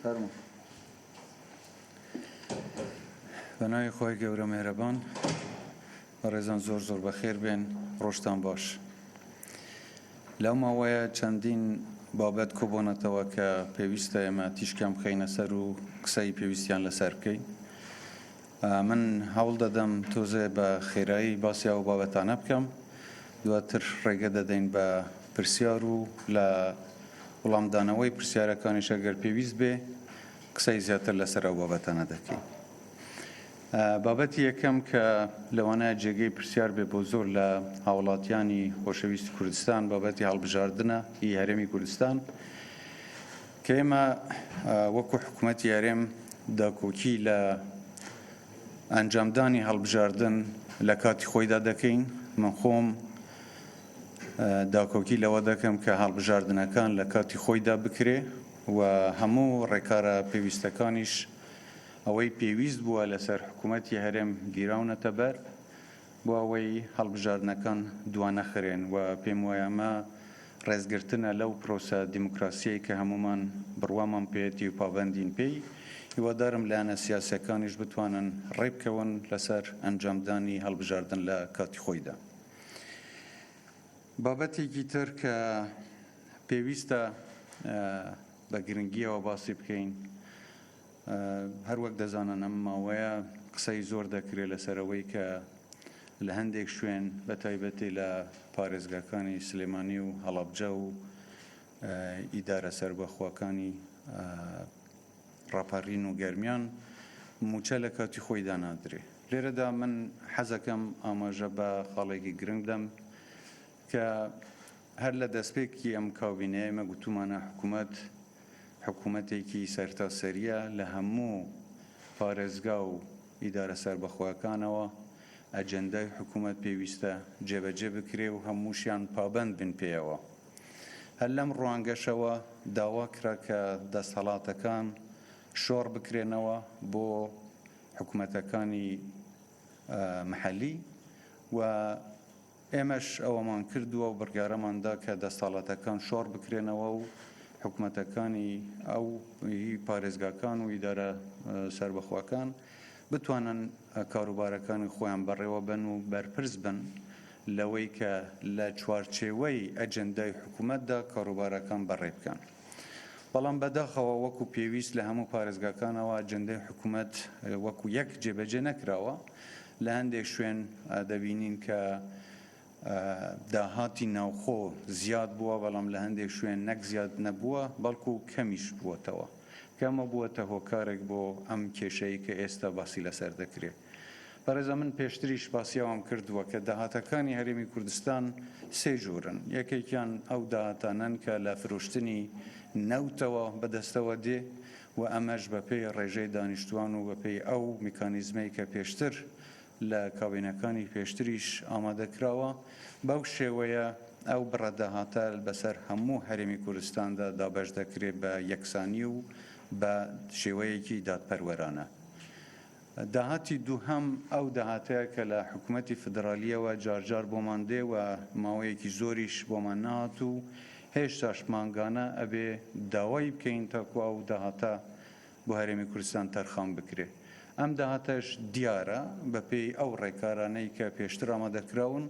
فەرموو. بە ناوی خوای گەورە مێهرەبان. بەڕێزان زۆر زۆر بەخێر بێن ڕۆژتان باش. لەو ماوەیە چەندین بابەت کۆبۆنەتەوە کە پێویستە ئێمە تیشکیان بخەینە سەر و قسەی پێویستیان لەسەر بکەین. من هەوڵ دەدەم تۆزێ بە خێرایی باسی ئەو بابەتانە بکەم، دواتر ڕێگە دەدەین بە پرسیار و لە وڵامدانەوەی پرسیارەکانیش ئەگەر پێویست بێ قسەی زیاتر لەسەر ئەو بابەتانە دەکەین. بابەتی یەکەم کە لەوانەیە جێگەی پرسیار بێ بۆ زۆر لە هاوڵاتیانی خۆشەویستی کوردستان بابەتی هەڵبژاردنە ئی هەرێمی کوردستان کە ئێمە وەکو حکوومەتی هەرێم داکۆکی لە ئەنجامدانی هەڵبژاردن لە کاتی خۆیدا دەکەین من خۆم داکۆکی لەوە دەکەم کە هەڵبژاردنەکان لە کاتی خۆیدا بکرێ و هەموو ڕێکارە پێویستەکانیش ئەوەی پێویست بووە لەسەر حکوومەتی هەرێم گیراونەتە بەر بۆ ئەوەی هەڵبژاردنەکان دوانەخرێن و پێموایە ئەمە ڕێزگرتنە لەو پرۆسە دیموکراسییەی کە هەموومان بڕوامان پێیەتی و پابەندین پێی، هیوادارم لایەنە سیاسییەکانیش بتوانن ڕێبکەون لەسەر ئەنجامدانی هەڵبژاردن لە کاتی خۆیدا. بابەتێکی تر کە پێویستە بە گرنگییەوە باسی بکەین، هەروەک دەزانن ئەم ماوەیە قسەی زۆر دەکرێت لەسەر ئەوەی کە لە هەندێک شوێن بە تایبەتی لە پارێزگاکانی سلێمانی و هەڵەبجە و ئیدارە سەربەخۆکانی ڕاپەڕین و گەرمیان موچە لە کاتی خۆیدا نادرێ. لێرەدا من حەزەکەم ئاماژە بە خاڵێکی گرنگ بدەم کە هەر لە دەستپێکی ئەم کابینەیە ئێمە گوتومانە حکوومەت حکوومەتێکی سەرتاسەرییە لە هەموو پارێزگا و ئیدارە سەربەخۆەکانەوە ئەجێندای حکوومەت پێویستە جێبەجێ بکرێ و هەمووشیان پابەند بن پێیەوە. هەر لەم ڕوانگەشەوە داوا کرا کە دەستهەڵاتەکان شۆڕ بکرێنەوە بۆ حکوومەتەکانی مەحەلی و ئێمەش ئەوەمان کردووە و بڕیارەمان دا کە دەستەڵاتەکان شۆڕ بکرێنەوە و حکومەتەکانی ئەو هی پارێزگاکان و ئیدارە سەربەخۆکان بتوانن کاروبارەکانی خۆیان بەڕێوە بەن و بەرپرس بن لەوەی کە لە چوارچێوەی ئەجێندای حکومەتدا کاروبارەکان بەڕێ بکەن. بەڵام بەداخەوە وەکو پێویست لە هەموو پارێزگاکانەوە ئەجێندای حکومەت وەکو یەک جێبەجێ نەکراوە، لە هەندێک شوێن دەبینین کە داهاتی ناوخۆ زیاد بووە، بەڵام لە هەندێک شوێن نەک زیاد نەبووە، بەڵکو کەمیش بووەتەوە، کە ئەمە بووەتە هۆکارێک بۆ ئەم کێشەی کە ئێستا باسی لەسەر دەکرێت. بەڕێزە من پێشتریش باسی ئەوەم کردووە کە داهاتەکانی هەرێمی کوردستان سێ جۆرن، یەکێکیان ئەو داهاتانەن کە لە فرۆشتنی نەوتەوە بەدەستەوە دێ و ئەمەش بەپێی ڕێژەی دانیشتووان و بەپێی ئەو میکانیزمەی کە پێشتر لە کابینەکانی پێشتریش ئامادە کراوە، بەو شێوەیە ئەو بڕە داهاتە بەسەر هەموو هەرێمی کوردستاندا دابەش دەکرێ بە یەکسانی و بە شێوەیەکی دادپەروەرانە. داهاتی دووهەم ئەو داهاتەیە کە لە حکومەتی فیدرالییەوە جارجار بۆمان دێ و ماوەیەکی زۆریش بۆمان نەهات و هێشتاش مانگانە ئەبێ داوای بکەین تاکو ئەو داهاتە بۆ هەرێمی کوردستان تەرخان بکرێ. ئەم داهاتەش دیارە بەپێی ئەو ڕێکارانەی کە پێشتر ئامادەکراون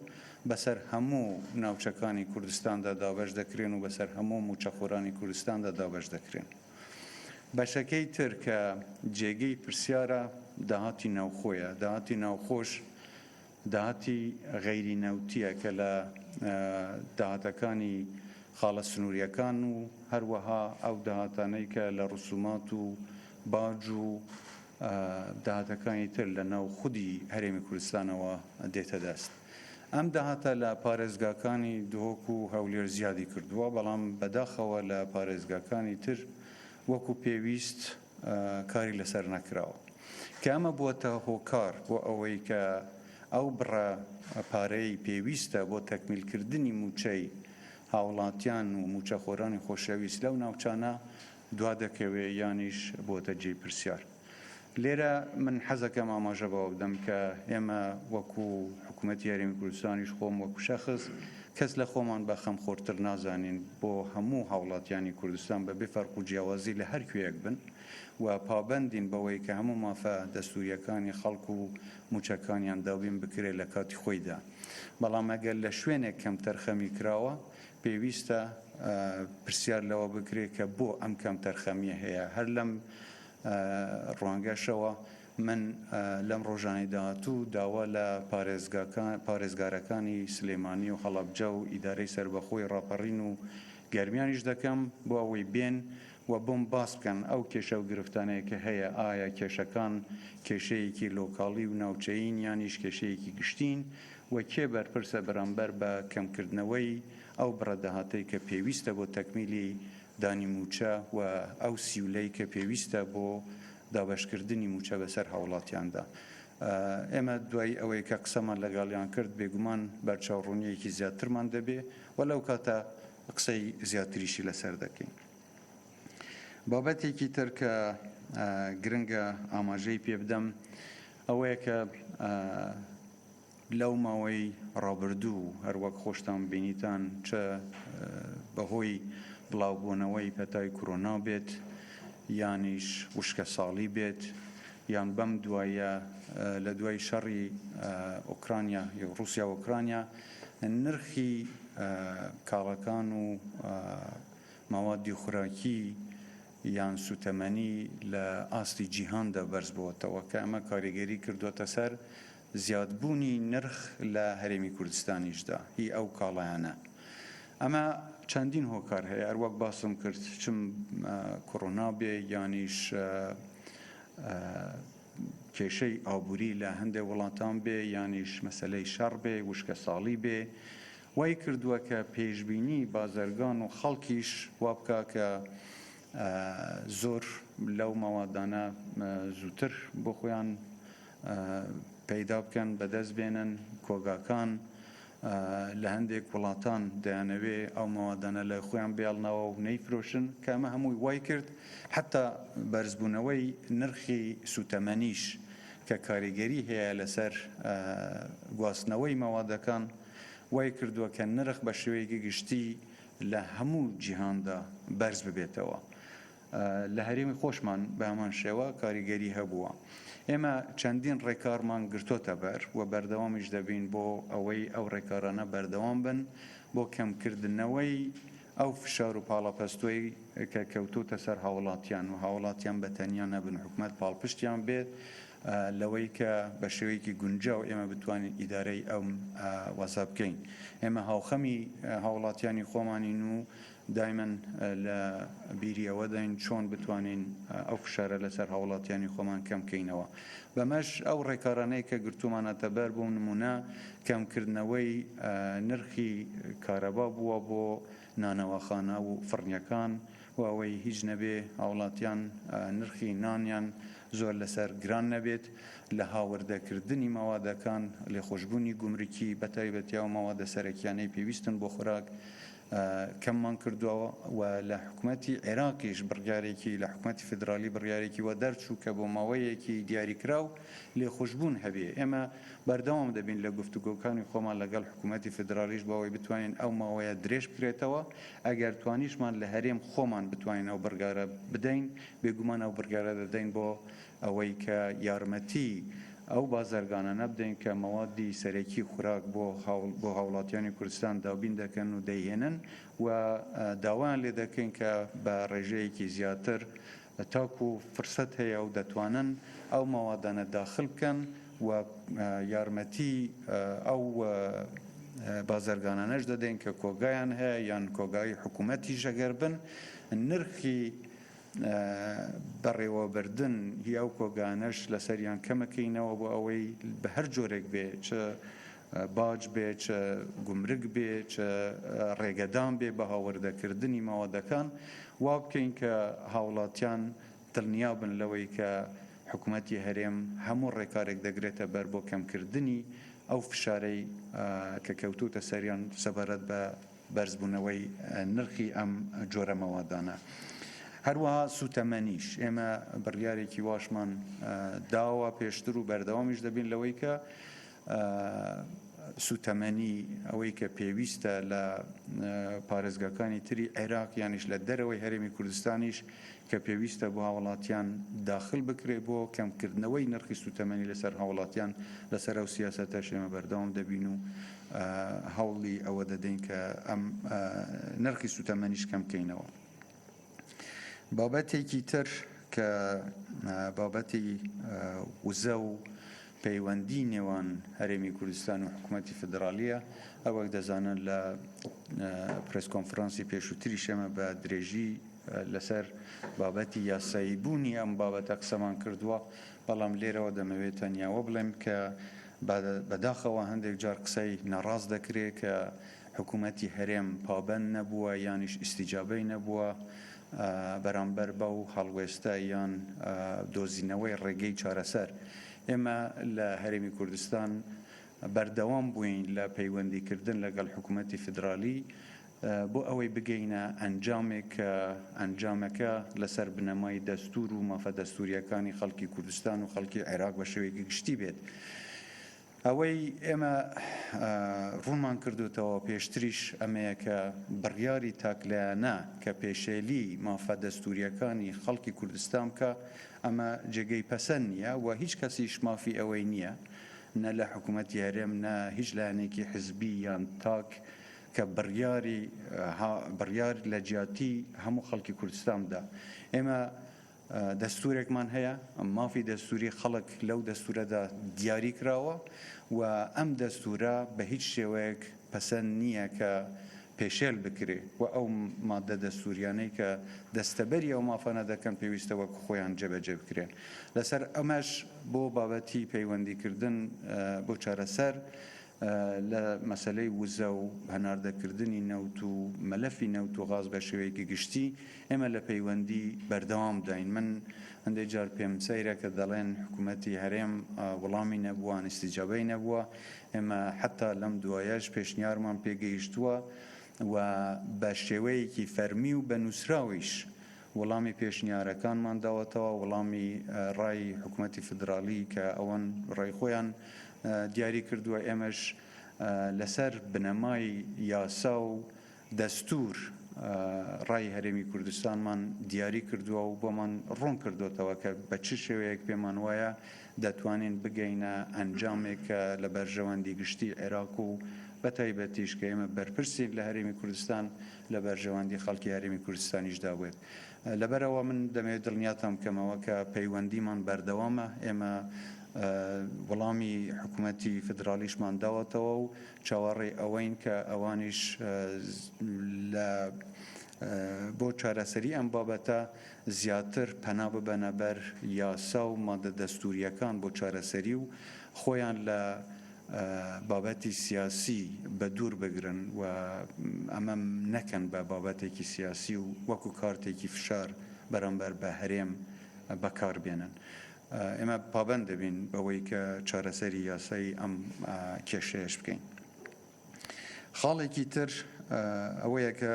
بەسەر هەموو ناوچەکانی کوردستاندا دابەش دەکرێن و بەسەر هەموو مووچەخۆرانی کوردستاندا دابەش دەکرێن. بەشەکەی تر کە جێگەی پرسیارە داهاتی ناوخۆیە، داهاتی ناوخۆش داهاتی غەیری نەوتیە کە لە داهاتەکانی خاڵە سنووریەکان و هەروەها ئەو داهاتانەی کە لە ڕسومات و باج و داهاتەکانی تر لە ناو خودی هەرێمی کوردستانەوە دێتە دەست. ئەم داهاتە لە پارێزگاکانی دهۆک و هەولێر زیادی کردووە، بەڵام بەداخەوە لە پارێزگاکانی تر وەکو پێویست کاری لەسەر نەکراوە، کە ئەمە بووەتە هۆکار بۆ ئەوەی کە ئەو بڕە پارەی پێویستە بۆ تەکمیلکردنی مووچەی هاوڵاتیان و مووچەخۆرانی خۆشەویست لەو ناوچانە دوادەکەوێ یانیش بووەتە جێی پرسیار. لێرە من حەزەکەم ئاماژە بەوە بدەم کە ئێمە وەکو حکوومەتی هەرێمی کوردستانیش خۆم وەکو شەخس کەس لە خۆمان بە خەمخۆرتر نازانین بۆ هەموو هاوڵاتیانی کوردستان بە بێ فەرق و جیاوازی لە هەر کوێیەک بن و پابەندین بەوەی کە هەموو مافە دەستوورییەکانی خەڵک و مووچەکانیان دابین بکرێت لە کاتی خۆیدا. بەڵام ئەگەر لە شوێنێک کەمتەرخەمی کراوە، پێویستە پرسیار لەوە بکرێت کە بۆ ئەم کەمتەرخەمییە هەیە. هەر لەم ڕوانگەشەوە من لەم ڕۆژانەی داهاتوو داوا لە پارێزگارەکانی سلێمانی و هەڵەبجە و ئیدارەی سەربەخۆی ڕاپەڕین و گەرمیانیش دەکەم بۆ ئەوەی بێن و بۆم باس بکەن ئەو کێشە و گرفتانەی کە هەیە ئایا کێشەکان کێشەیەکی لۆکاڵی و ناوچەیین یانیش کێشەیەکی گشتین و کێ بەرپرسە بەرامبەر بە کەمکردنەوەی ئەو بڕە داهاتەی کە پێویستە بۆ تەکمیلی دانی مووچە و ئەو سیولەی کە پێویستە بۆ دابەشکردنی مووچە بەسەر هاوڵاتیاندا. ئێمە دوای ئەوەی کە قسەمان لەگەڵیان کرد بێگومان بەرچاوڕوونییەکی زیاترمان دەبێ و لەو کاتە قسەی زیاتریشی لەسەر دەکەین. بابەتێکی تر کە گرنگە ئاماژەی پێ بدەم ئەوەیە کە لەو ماوەی ڕابردوو هەر وەک خۆشتان بینیتان چ بەهۆی بڵاوبوونەوەی پەتای کورۆنا بێت یانیش وشکەساڵی بێت یان بەم دواییە لە دوای شەڕی ئۆکرانیا ڕوسیا و ئۆکرانیا نرخی کاڵاکان و مەوادی خوراکی یان سوتەمەنی لە ئاستی جیهاندا بەرزبووەتەوە کە ئەمە کاریگەری کردووەتە سەر زیادبوونی نرخ لە هەرێمی کوردستانیشدا هی ئەو کاڵایانە. ئەمە چەندین هۆکار هەیە هەروەک باسم کرد چ کۆرۆنا بێ یانیش کێشەی ئابووری لە هەندێک وڵاتان بێ یانیش مەسەلەی شەڕ بێ وشکەساڵی بێ وای کردووە کە پێشبینی بازرگان و خەڵکیش وا بکا کە زۆر لەو مەوادانە زووتر بۆ خۆیان پەیدا بکەن بەدەست بێنن، کۆگاکان لە هەندێک وڵاتان دەیانەوێ ئەو مەوادانە لای خۆیان بێڵنەوە و نەیفرۆشن کە ئەمە هەمووی وای کرد حتا بەرزبوونەوەی نرخی سووتەمەنیش کە کاریگەری هەیە لەسەر گواستنەوەی مەوادەکان وای کردووە کە نرخ بە شێوەیەکی گشتی لە هەموو جیهاندا بەرز ببێتەوە. لە هەرێمی خۆشمان بە هەمان شێوە کاریگەری هەبووە. ئێمە چەندین ڕێکارمان گرتۆتە بەر و بەردەوامیش دەبین بۆ ئەوەی ئەو ڕێکارانە بەردەوام بن بۆ کەمکردنەوەی ئەو فشار و پاڵەپەستۆی کە کەوتۆتە سەر هاوڵاتیان و هاوڵاتیان بە تەنیا نەبن حکومەت پاڵپشتیان بێت لەوەی کە بە شێوەیەکی گونجاو ئێمە بتوانین ئیدارەی ئەم وەزە بکەین. ئێمە هاوخەمی هاوڵاتیانی خۆمانین و دایمەن لە بیری ئەوەداین چۆن بتوانین ئەو فشارە لەسەر هاوڵاتیانی خۆمان کەم کەینەوە. بەمەش ئەو ڕێکارانەی کە گرتوومانەتە بەر بۆ نموونە کەمکردنەوەی نرخی کارەبا بووە بۆ نانەواخانە و فڕنیەکان و ئەوەی هیچ نەبێ هاوڵاتیان نرخی نانیان زۆر لەسەر گران نەبێت، لە هاوردەکردنی مەوادەکان، لێخۆشبوونی گومرکی بەتایبەتی ئەو مەوادە سەرەکیانەی پێویستن بۆ خۆراک کەممان کردووە و لە حکومەتی عێراقیش بڕیارێکی لە حکومەتی فیدرالی بڕیارێکی وا دەرچوو کە بۆ ماوەیەکی دیاریکراو لێخۆشبوون هەبێ. ئێمە بەردەوام دەبین لە گفتوگۆکانی خۆمان لەگەڵ حکومەتی فیدرالیش بۆ ئەوەی بتوانین ئەو ماوەیە درێژ بکرێتەوە، ئەگەر توانیشمان لە هەرێم خۆمان بتوانین ئەو بڕگارە بدەین، بێگومان ئەو بڕیارە دەدەین بۆ ئەوەی کە یارمەتی ئەو بازرگانانە بدەین کە مەوادی سەرەکی خوراک بۆ بۆ هاوڵاتیانی کوردستان دابین دەکەن و دەیهێنن و داوایان لێ دەکەین کە بە ڕێژەیەکی زیاتر تاکو فرسەت هەیە و دەتوانن ئەو مەوادانە داخل بکەن و یارمەتی ئەو بازرگانانەش دەدەین کە کۆگایان هەیە یان کۆگای حکوومەتیش ئەگەر بن نرخی بەڕێوەبردن هی ئەو کۆگانەش لەسەریان کەمەکەینەوە بۆ ئەوەی بە هەر جۆرێک بێ چ باج بێ چ گومرگ بێ چ ڕێگەدان بێ بە هاوردەکردنی مەوادەکان وا بکەین کە هاوڵاتیان دڵنیا بن لەوەی کە حکومەتی هەرێم هەموو ڕێکارێک دەگرێتە بەر بۆ کەمکردنی ئەو فشارەی کە کەوتووتە سەریان سەبارەت بە بەرزبوونەوەی نرخی ئەم جۆرە مەوادانە. هەروەها سووتەمەنیش، ئێمە بڕیارێکی واشمان داوە پێشتر و بەردەوامیش دەبین لەوەی کە. سوتەمەنی ئەوەی کە پێویستە لە پارێزگاکانی تری عێراق یانیش لە دەرەوەی هەرێمی کوردستانیش کە پێویستە بۆ هاوڵاتیان داخل بکرێت بۆ کەمکردنەوەی نرخی سوتەمەنی لەسەر هاوڵاتیان، لەسەر ئەو سیاسەتەش ئێمە بەردەوام دەبین و هەوڵی ئەوە دەدەین کە ئەم نرخی سوتەمەنیش کەم بکەینەوە. بابەتێکی تر کە بابەتی وزە و پەیوەندی نێوان هەرێمی کوردستان و حکوومەتی فیدراڵیە ئەوەک دەزانن لە پرێس کۆنفرانسی پێشووتریش ئێمە بە درێژی لەسەر بابەتی یاسایی بوونی ئەم بابەتە قسەمان کردووە، بەڵام لێرەوە دەمەوێت تەنیا ئەوە بڵێم کە بەداخەوە هەندێک جار قسەی ناڕاست دەکرێت کە حکوومەتی هەرێم پابەند نەبووە یانیش ئیستیجابەی نەبووە بەرامبەر بەو هەڵوێستە یان دۆزینەوەی ڕێگەی چارەسەر. ئێمە لە هەرێمی کوردستان بەردەوام بووین لە پەیوەندیکردن لەگەڵ حکوومەتی فیدرالی بۆ ئەوەی بگەینە ئەنجامێک کە ئەنجامەکە لەسەر بنەمای دەستوور و مافە دەستوورییەکانی خەڵکی کوردستان و خەڵکی عێراق بە شێوەیەکی گشتی بێت. ئەوەی ئێمە ڕوونمان کردووتەوە پێشتریش ئەمەیە کە بڕیاری تاکلایەنە کە پێشێلی مافە دەستوورییەکانی خەڵکی کوردستان بکا ئەمە جێگەی پەسەند نییە و هیچ کەسیش مافی ئەوەی نییە نە لە حکوومەتی هەرێم نە هیچ لایەنێکی حزبی یان تاک کە بڕیاری بڕیار لە جیاتی هەموو خەڵکی کوردستان بدا. ئێمە دەستوورێکمان هەیە، مافی دەستووری خەڵک لەو دەستوورەدا دیاری کراوە و ئەم دەستوورە بە هیچ شێوەیەک پەسەند نییە کە پێشێل بکرێ و ئەو ماددە دەستووریانەی کە دەستەبەری ئەو مافانە دەکەن پێویستە وەک خۆیان جێبەجێ بکرێن. لەسەر ئەمەش بۆ بابەتی پەیوەندیکردن بۆ چارەسەر لە مەسەلەی وزە و هەناردەکردنی نەوت و مەلەفی نەوت و غاز بە شێوەیەکی گشتی ئێمە لە پەیوەندی بەردەوامداین. من هەندێک جار پێم سەیرە کە دەڵێن حکوومەتی هەرێم وڵامی نەبووە، ئیستیجابەی نەبووە. ئێمە حەتا لەم دوایەش پێشنیارمان پێگەیشتووە و بە شێوەیەکی فەرمی و بە نووسراویش وڵامی پێشنیارەکانمان داوەتەوە، وڵامی ڕای حکومەتی فیدراڵی کە ئەوان ڕای خۆیان دیاری کردووە، ئێمەش لەسەر بنەمای یاسا و دەستوور ڕای هەرێمی کوردستانمان دیاری کردووە و بۆمان ڕوون کردۆتەوە کە بە چ شێوەیەک پێمان وایە دەتوانین بگەینە ئەنجامێک کە لە بەرژەوەندی گشتی عێراق و بە تایبەتیش کە ئێمە بەرپرسین لە هەرێمی کوردستان لە بەرژەوەندی خەڵکی هەرێمی کوردستانیشدا بێت. لەبەرئەوە من دەمەوێت دڵنیاتان بکەمەوە کە پەیوەندیمان بەردەوامە، ئێمە وەڵامی حکومەتی فیدراڵیشمان داوەتەوە و چاوەڕێی ئەوەین کە ئەوانیش لە بۆ چارەسەری ئەم بابەتە زیاتر پەنا ببەنە بەر یاسا و مادە دەستوورییەکان بۆ چارەسەری و خۆیان لە بابەتی سیاسی بە دوور بگرن و ئەمە نەکەن بە بابەتێکی سیاسی و وەکو کارتێکی فشار بەرامبەر بە هەرێم بەکار بێنن. ئێمە پابەند دەبین بەوەی کە چارەسەری یاسایی ئەم کێشەیەش بکەین. خاڵێکی تر ئەوەیە کە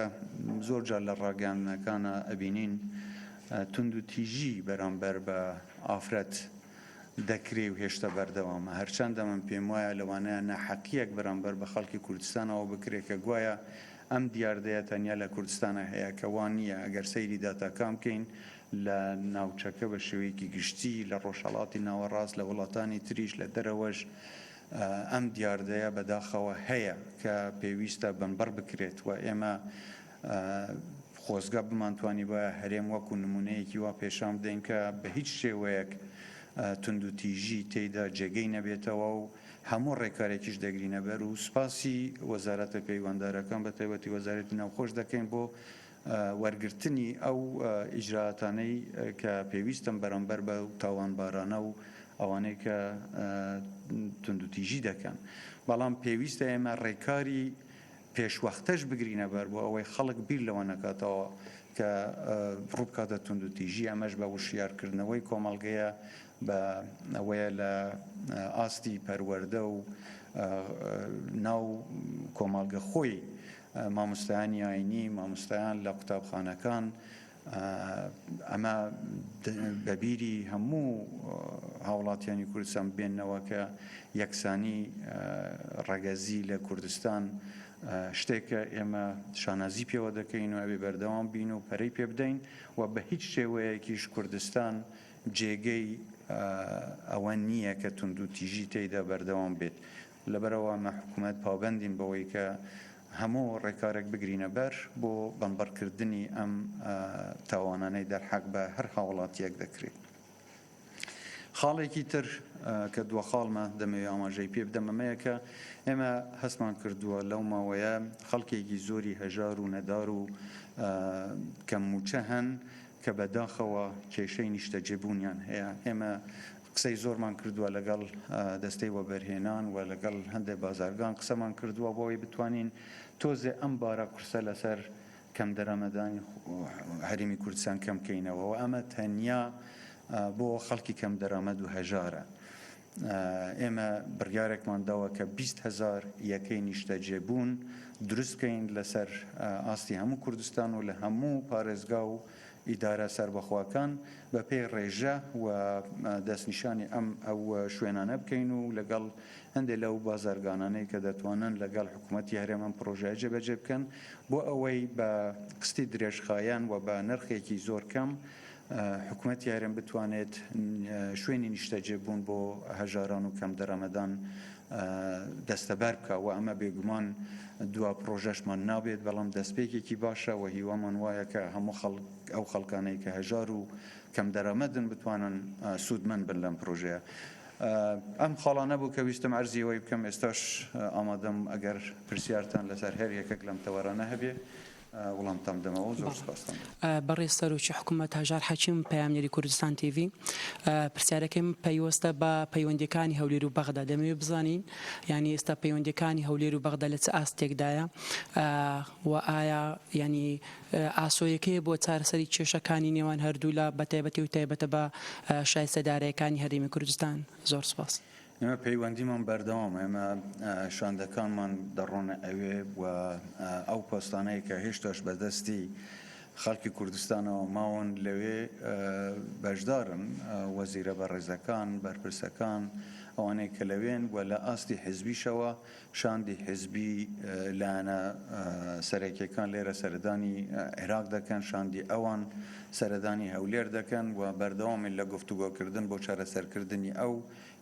زۆر جار لە ڕاگەیاندنەکانە ئەبینین توندوتیژی بەرامبەر بە ئافرەت دەکرێ و هێشتا بەردەوامە. هەرچەندە من پێموایە لەوانەیە ناحەقییەک بەرامبەر بە خەڵکی کوردستانەوە بکرێ کە گوایە ئەم دیاردەیە تەنیا لە کوردستانا هەیە کە وا نییە، ئەگەر سەیری داتاکان بکەین لە ناوچەکە بە شێوەیەکی گشتی لە ڕۆژهەڵاتی ناوەڕاست لە وڵاتانی تریش لە دەرەوەش ئەم دیاردەیە بەداخەوە هەیە کە پێویستە بنبڕ بکرێت و ئێمە خۆزگە بمانتوانیبایە هەرێم وەکو نمونەیەکی وا پێشان بدەین کە بە هیچ شێوەیەک توندوتیژی تێیدا جێگەی نەبێتەوە و هەموو ڕێکارێکیش دەگرینەبەر و سوپاسی وەزارەتە پەیوەندارەکان بە تایبەتی وەزارەتی ناوخۆش دەکەین بۆ وەرگرتنی ئەو ئیجرائاتانەی کە پێویستن بەرامبەر بەو تاوانبارانە و ئەوانەی کە توندوتیژی دەکەن بەڵام پێویستە ئێمە ڕێکاری پێشوەختەش بگرینە بەر بۆ ئەوەی خەڵک بیر لەوە نەکاتەوە کە ڕووبکاتە توندوتیژی، ئەمەش بە وشیارکردنەوەی کۆمەڵگەیە، بە ئەوەیە لە ئاستی پەروەردە و ناو کۆمەڵگە خۆی مامۆستایانی ئاینی، مامۆستایان لە قوتابخانەکان. ئەمە بە بیری هەموو هاوڵاتیانی کوردستان بێنەوە کە یەکسانی ڕەگەزی لە کوردستان شتێکە ئێمە شانازی پێوە دەکەین و ئەبێ بەردەوام بین و پەرەی پێ بدەین و بە هیچ شێوەیەکیش کوردستان جێگەی ئەوە نییە کە توندوتیژی تێیدا بەردەوام بێت. لەبەرئەوە ئەمە حکومەت پابەندین بەوەی کە هەموو ڕێکارێک بگرینە بەر بۆ بنبڕکردنی ئەم تاوانانەی دەرحەق بە هەر هاوڵاتییەک دەکرێت. خاڵێکی تر کە دوا خاڵمە دەمەوێت ئاماژەی پێ بدەم ئەمەیە کە ئێمە هەستمان کردووە لەو ماوەیە خەڵکێکی زۆری هەژار و نەدار و کەم مووچە هەن کە بە داخەوە کێشەی نیشتەجێبوونیان هەیە. ئێمە قسەی زۆرمان کردووە لەگەڵ دەستەی وەبەرهێنان و لەگەڵ هەندێک بازرگان قسەمان کردووە بۆ ئەوەی بتوانین تۆزێ ئەم بارە قورسە لەسەر کەمدەرامەتانی هەرێمی کوردستان کەم بکەینەوە و ئەمە تەنیا بۆ خەڵکی کەمدەرامەت و هەژارە. ئێمە بڕیارێکمان داوە کە 20 هەزار یەکەی نیشتەجێبوون دروست بکەین لەسەر ئاستی هەموو کوردستان و لە هەموو پارێزگا و ئیدارە سەربەخۆکان بەپێی ڕێژە و دەستنیشانی ئەم ئەو شوێنانە بکەین و لەگەڵ هەندێک لەو بازرگانانەی کە دەتوانن لەگەڵ حکوومەتی هەرێم ئەم پرۆژەیە جێبەجێ بکەن بۆ ئەوەی بە قستی درێژخایەن و بە نرخێکی زۆر کەم حکومەتی هەرێم بتوانێت شوێنی نیشتەجێبوون بۆ هەژاران و کەمدەرامەتان دەستەبەر بکا و ئەمە بێگومان دوا پرۆژەشمان نابێت، بەڵام دەستپێکێکی باشە و هیوامان وایە کە هەموو خەڵک ئەو خەڵکانەی کە هەژار و کەمدەرامەتن بتوانن سوودمەند بن لەم پرۆژەیە. ئەم خاڵانە بوو کە ویستم عەرزی ئەوەی بکەم، ئێستاش ئامادەم ئەگەر پرسیارتان لەسەر هەر یەکێک لەم تەوەرانە هەبێ وڵامتان بدەمەوە. زۆر سوپاستان دەکەم. بەڕێز سەرۆکی حکومەت هەژار حەکیم پەیامنێری کوردستان تیڤی، پرسیارەکەی من پەیوەستە بە پەیوەندیەکانی هەولێر و بەغدا، دەمەوێت بزانین یانی ئێستا پەیوەندیەکانی هەولێر و بەغدا لە چ ئاستێکدایە و ئایا یانی ئاسۆیەک هەیە بۆ چارەسەری کێشەکانی نێوان هەردوولا بەتایبەتی و تایبەتە بە شایستە دارایەکانی هەرێمی کوردستان؟ زۆر سوپاس. ئێمە پەیوەندیمان بەردەوامە، ئێمە شاندەکانمان دەڕۆنە ئەوێ و ئەو پۆستانەی کە هێشتاش بەدەستی خەڵکی کوردستانەوە ماون لەوێ بەشدارن، وەزیرە بەڕێزەکان، بەرپرسەکان، ئەوانەی کە لەوێن و لە ئاستی حیزبیشەوە شاندی حیزبی لایەنە سەرەکیەکان لێرە سەردانی عێراق دەکەن، شاندی ئەوان سەردانی هەولێر دەکەن و بەردەوامین لە گفتوگۆکردن بۆ چارەسەرکردنی ئەو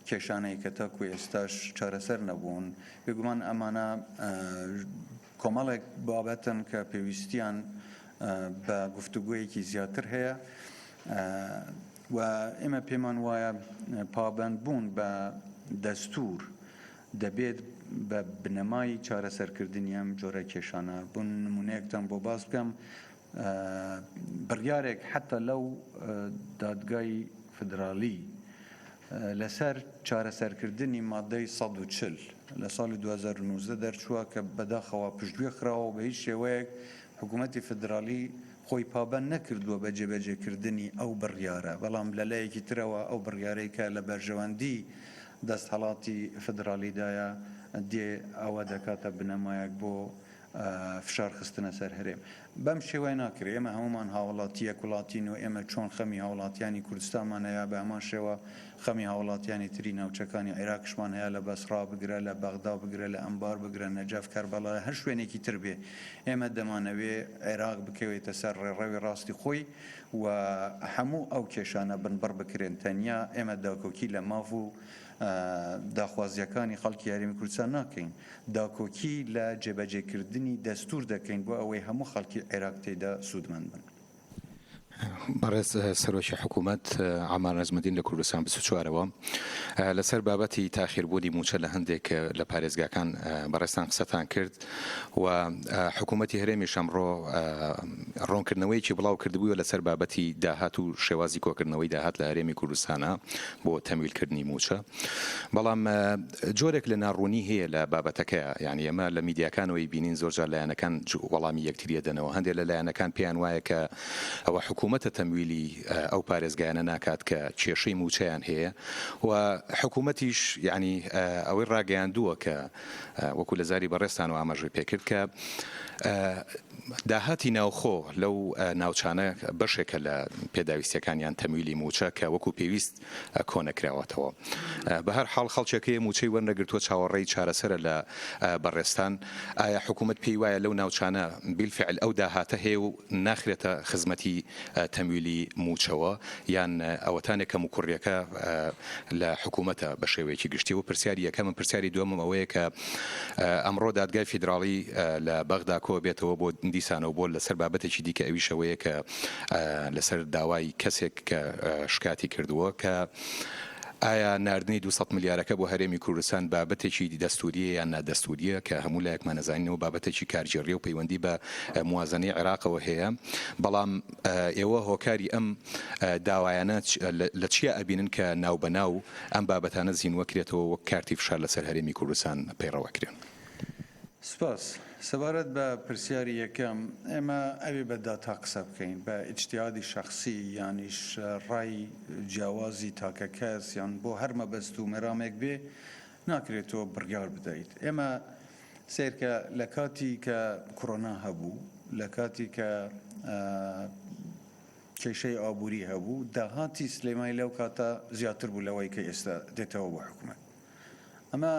کێشانەی کە تاکو ئێستاش چارەسەر نەبوون. بێگومان ئەمانە کۆمەڵێک بابەتن کە پێویستیان بە گفتوگۆیەکی زیاتر هەیە و ئێمە پێمان وایە پابەندبوون بە دەستوور دەبێت بە بنەمای چارەسەرکردنی ئەم جۆرە کێشانە بوون. نمونەیەکتان بۆ باس بکەم، بڕیارێک حتا لەو دادگای فیدراڵی لەسەر چارەسەرکردنی مادەی 140 لە ساڵی 2019 دەرچووە کە بەداخەوە پشتگوێ خراوە و بە هیچ شێوەیەک حکوومەتی فیدراڵی خۆی پابەند نەکردووە بە جێبەجێکردنی ئەو بڕیارە، بەڵام لە لایەکی ترەوە ئەو بڕیارەی کە لە بەرژەوەندی دەستهەڵاتی فیدراڵیدایە دێ ئەوە دەکاتە بنەمایەک بۆ فشار خستنە سەر هەرێم. بەم شێوەیە ناکرێ. ئێمە هەموومان هاوڵاتی یەک وڵاتین و ئێمە چۆن خەمی هاوڵاتیانی کوردستانمان هەیە بە هەمان شێوە خەمی هاوڵاتیانی تری ناوچەکانی عێراقیشمان هەیە لە بەسڕا بگرە لە بەغدا بگرە لە ئەنبار بگرە نەجەف کەربەڵا لە هەر شوێنێکی تر بێ ئێمە دەمانەوێ عێراق بکەوێتە سەر ڕێڕەوی ڕاستی خۆی و هەموو ئەو کێشانە بنبڕ بکرێن تەنیا ئێمە داکۆکی لە ماف و داخوازییەکانی خەڵکی هەرێمی کوردستان ناکەین داکۆکی لە جێبەجێکردنی دەستوور دەکەین بۆ ئەوەی هەموو خەڵکی عێراق تێیدا سوودمەند بن. بەڕێز سەرۆکی حکوومەت عەمار نەجمەدین لە کوردستان 24ەوە لەسەر بابەتی تاخیربوونی مووچە لە هەندێک لە پارێزگاکان بەڕێزتان قسەتان کرد و حکوومەتی هەرێمیش ئەمڕۆ ڕوونکردنەوەیەکی بڵاو کردبووە لەسەر بابەتی داهات و شێوازی کۆکردنەوەی داهات لە هەرێمی کوردستانە بۆ تەمویلکردنی مووچە بەڵام جۆرێک لە ناڕوونی هەیە لە بابەتەکەیا، یانی ئێمە لە میدیاکانەوە ئەیبینین زۆرجار لایەنەکان وەڵامی یەکتری ئەدەنەوە، هەندێک لە لایەنەکان پێیان وایە کە ئەوە حکوومەت. حکوومەتە تەمویلی ئەو پارێزگایانە ناکات کە کێشەی مووچەیان هەیە و حکوومەتیش یانی ئەوەی ڕاگەیاندووە کە وەکو لە زاری بەڕێزتانەوە ئاماژەی پێکرد کە داهاتی ناوخۆ لەو ناوچانە بەشێکە لە پێداویستیەکان یان تەمویلی مووچە کە وەکو پێویست کۆنەکراوەتەوە. بە هەر حاڵ خەڵکێک هەیە مووچەی وەرنەگرتووە چاوەڕێی چارەسەرە لە بەڕێزتان. ئایا حکوومەت پێی وایە لەو ناوچانە بیلفعل ئەو داهاتە هەیە و ناخرێتە خزمەتی تەمویلی مووچەوە یان ئەوەتانێ کەموکوڕیەکە لە حکوومەتە بە شێوەیەکی گشتی؟ ئەوە پرسیاری یەکەمم. پرسیاری دووەمم ئەوەیە کە ئەمڕۆ دادگای فیدراڵی لە بەغدا کۆبێتەوە بۆ دیسانەوە بۆ لەسەر بابەتێکی دیکە ئەویش ئەوەیە کە لەسەر داوای کەسێک کە شکاتی کردووە کە ئایا ناردنی 200 ملیارەکە بۆ هەرێمی کوردستان بابەتێکی دەستوریە یان نادەستوریە کە هەموو لایەکمان ئەزانین ئەوە بابەتێکی کارگێڕیە و پەیوەندی بە موازنەی عێراقەوە هەیە بەڵام ئێوە هۆکاری ئەم داوایانە لە چیا ئەبینن کە ناوبەناو ئەم بابەتانە زینوەکرێتەوە وەک کارتی فشار لەسەر هەرێمی کوردستان پەیڕەوەکرێن؟ سپاس. سەبارەت بە پرسیاری یەکەم، ئێمە ئەبێ بە داتا قسە بکەین، بە ئیجتیهادی شەخسی یانیش ڕای جیاوازی تاکەکەس یان بۆ هەر مەبەست و مەرامێک بێ ناکرێت تۆ بڕیار بدەیت. ئێمە سەیرکە لە کاتی کە کۆرۆنا هەبوو، لە کاتی کە کێشەی ئابووری هەبوو، داهاتی سلێمانی لەو کاتە زیاتر بوو لەوەی کە ئێستا دێتەوە بۆ حکومەت. ئەمە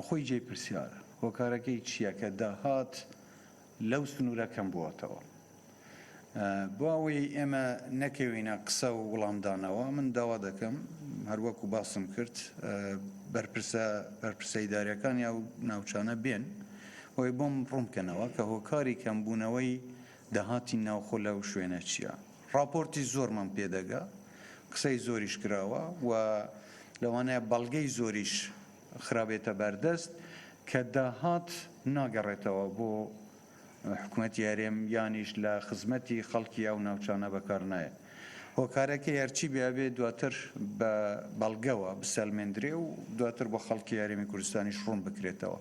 خۆی جێی پرسیارە، هۆکارەکەی چییە کە داهات لەو سنوورە کەم بووەتەوە؟ بۆ ئەوەی ئێمە نەکەوینە قسە و وڵامدانەوە، من داوا دەکەم هەروەکو باسم کرد بەرپرسە بەرپرسە ئیداریەکانی ئەو ناوچانە بێن ئەوەی بۆم ڕوون بکەنەوە کە هۆکاری کەمبوونەوەی داهاتی ناوخۆ لەو شوێنە چییە؟ ڕاپۆرتی زۆرمان پێدەگا، قسەی زۆریش کراوە و لەوانەیە بەڵگەی زۆریش خرابێتە بەردەست کە داهات ناگەڕێتەوە بۆ حکومەتی هەرێم یانیش لە خزمەتی خەڵکی ئەو ناوچانە بەکار نایەت. هۆکارەکەی هەرچی بێ ئەبێ دواتر بە بەڵگەوە بسەلمێندرێ و دواتر بۆ خەڵکی هەرێمی کوردستانیش ڕوون بکرێتەوە.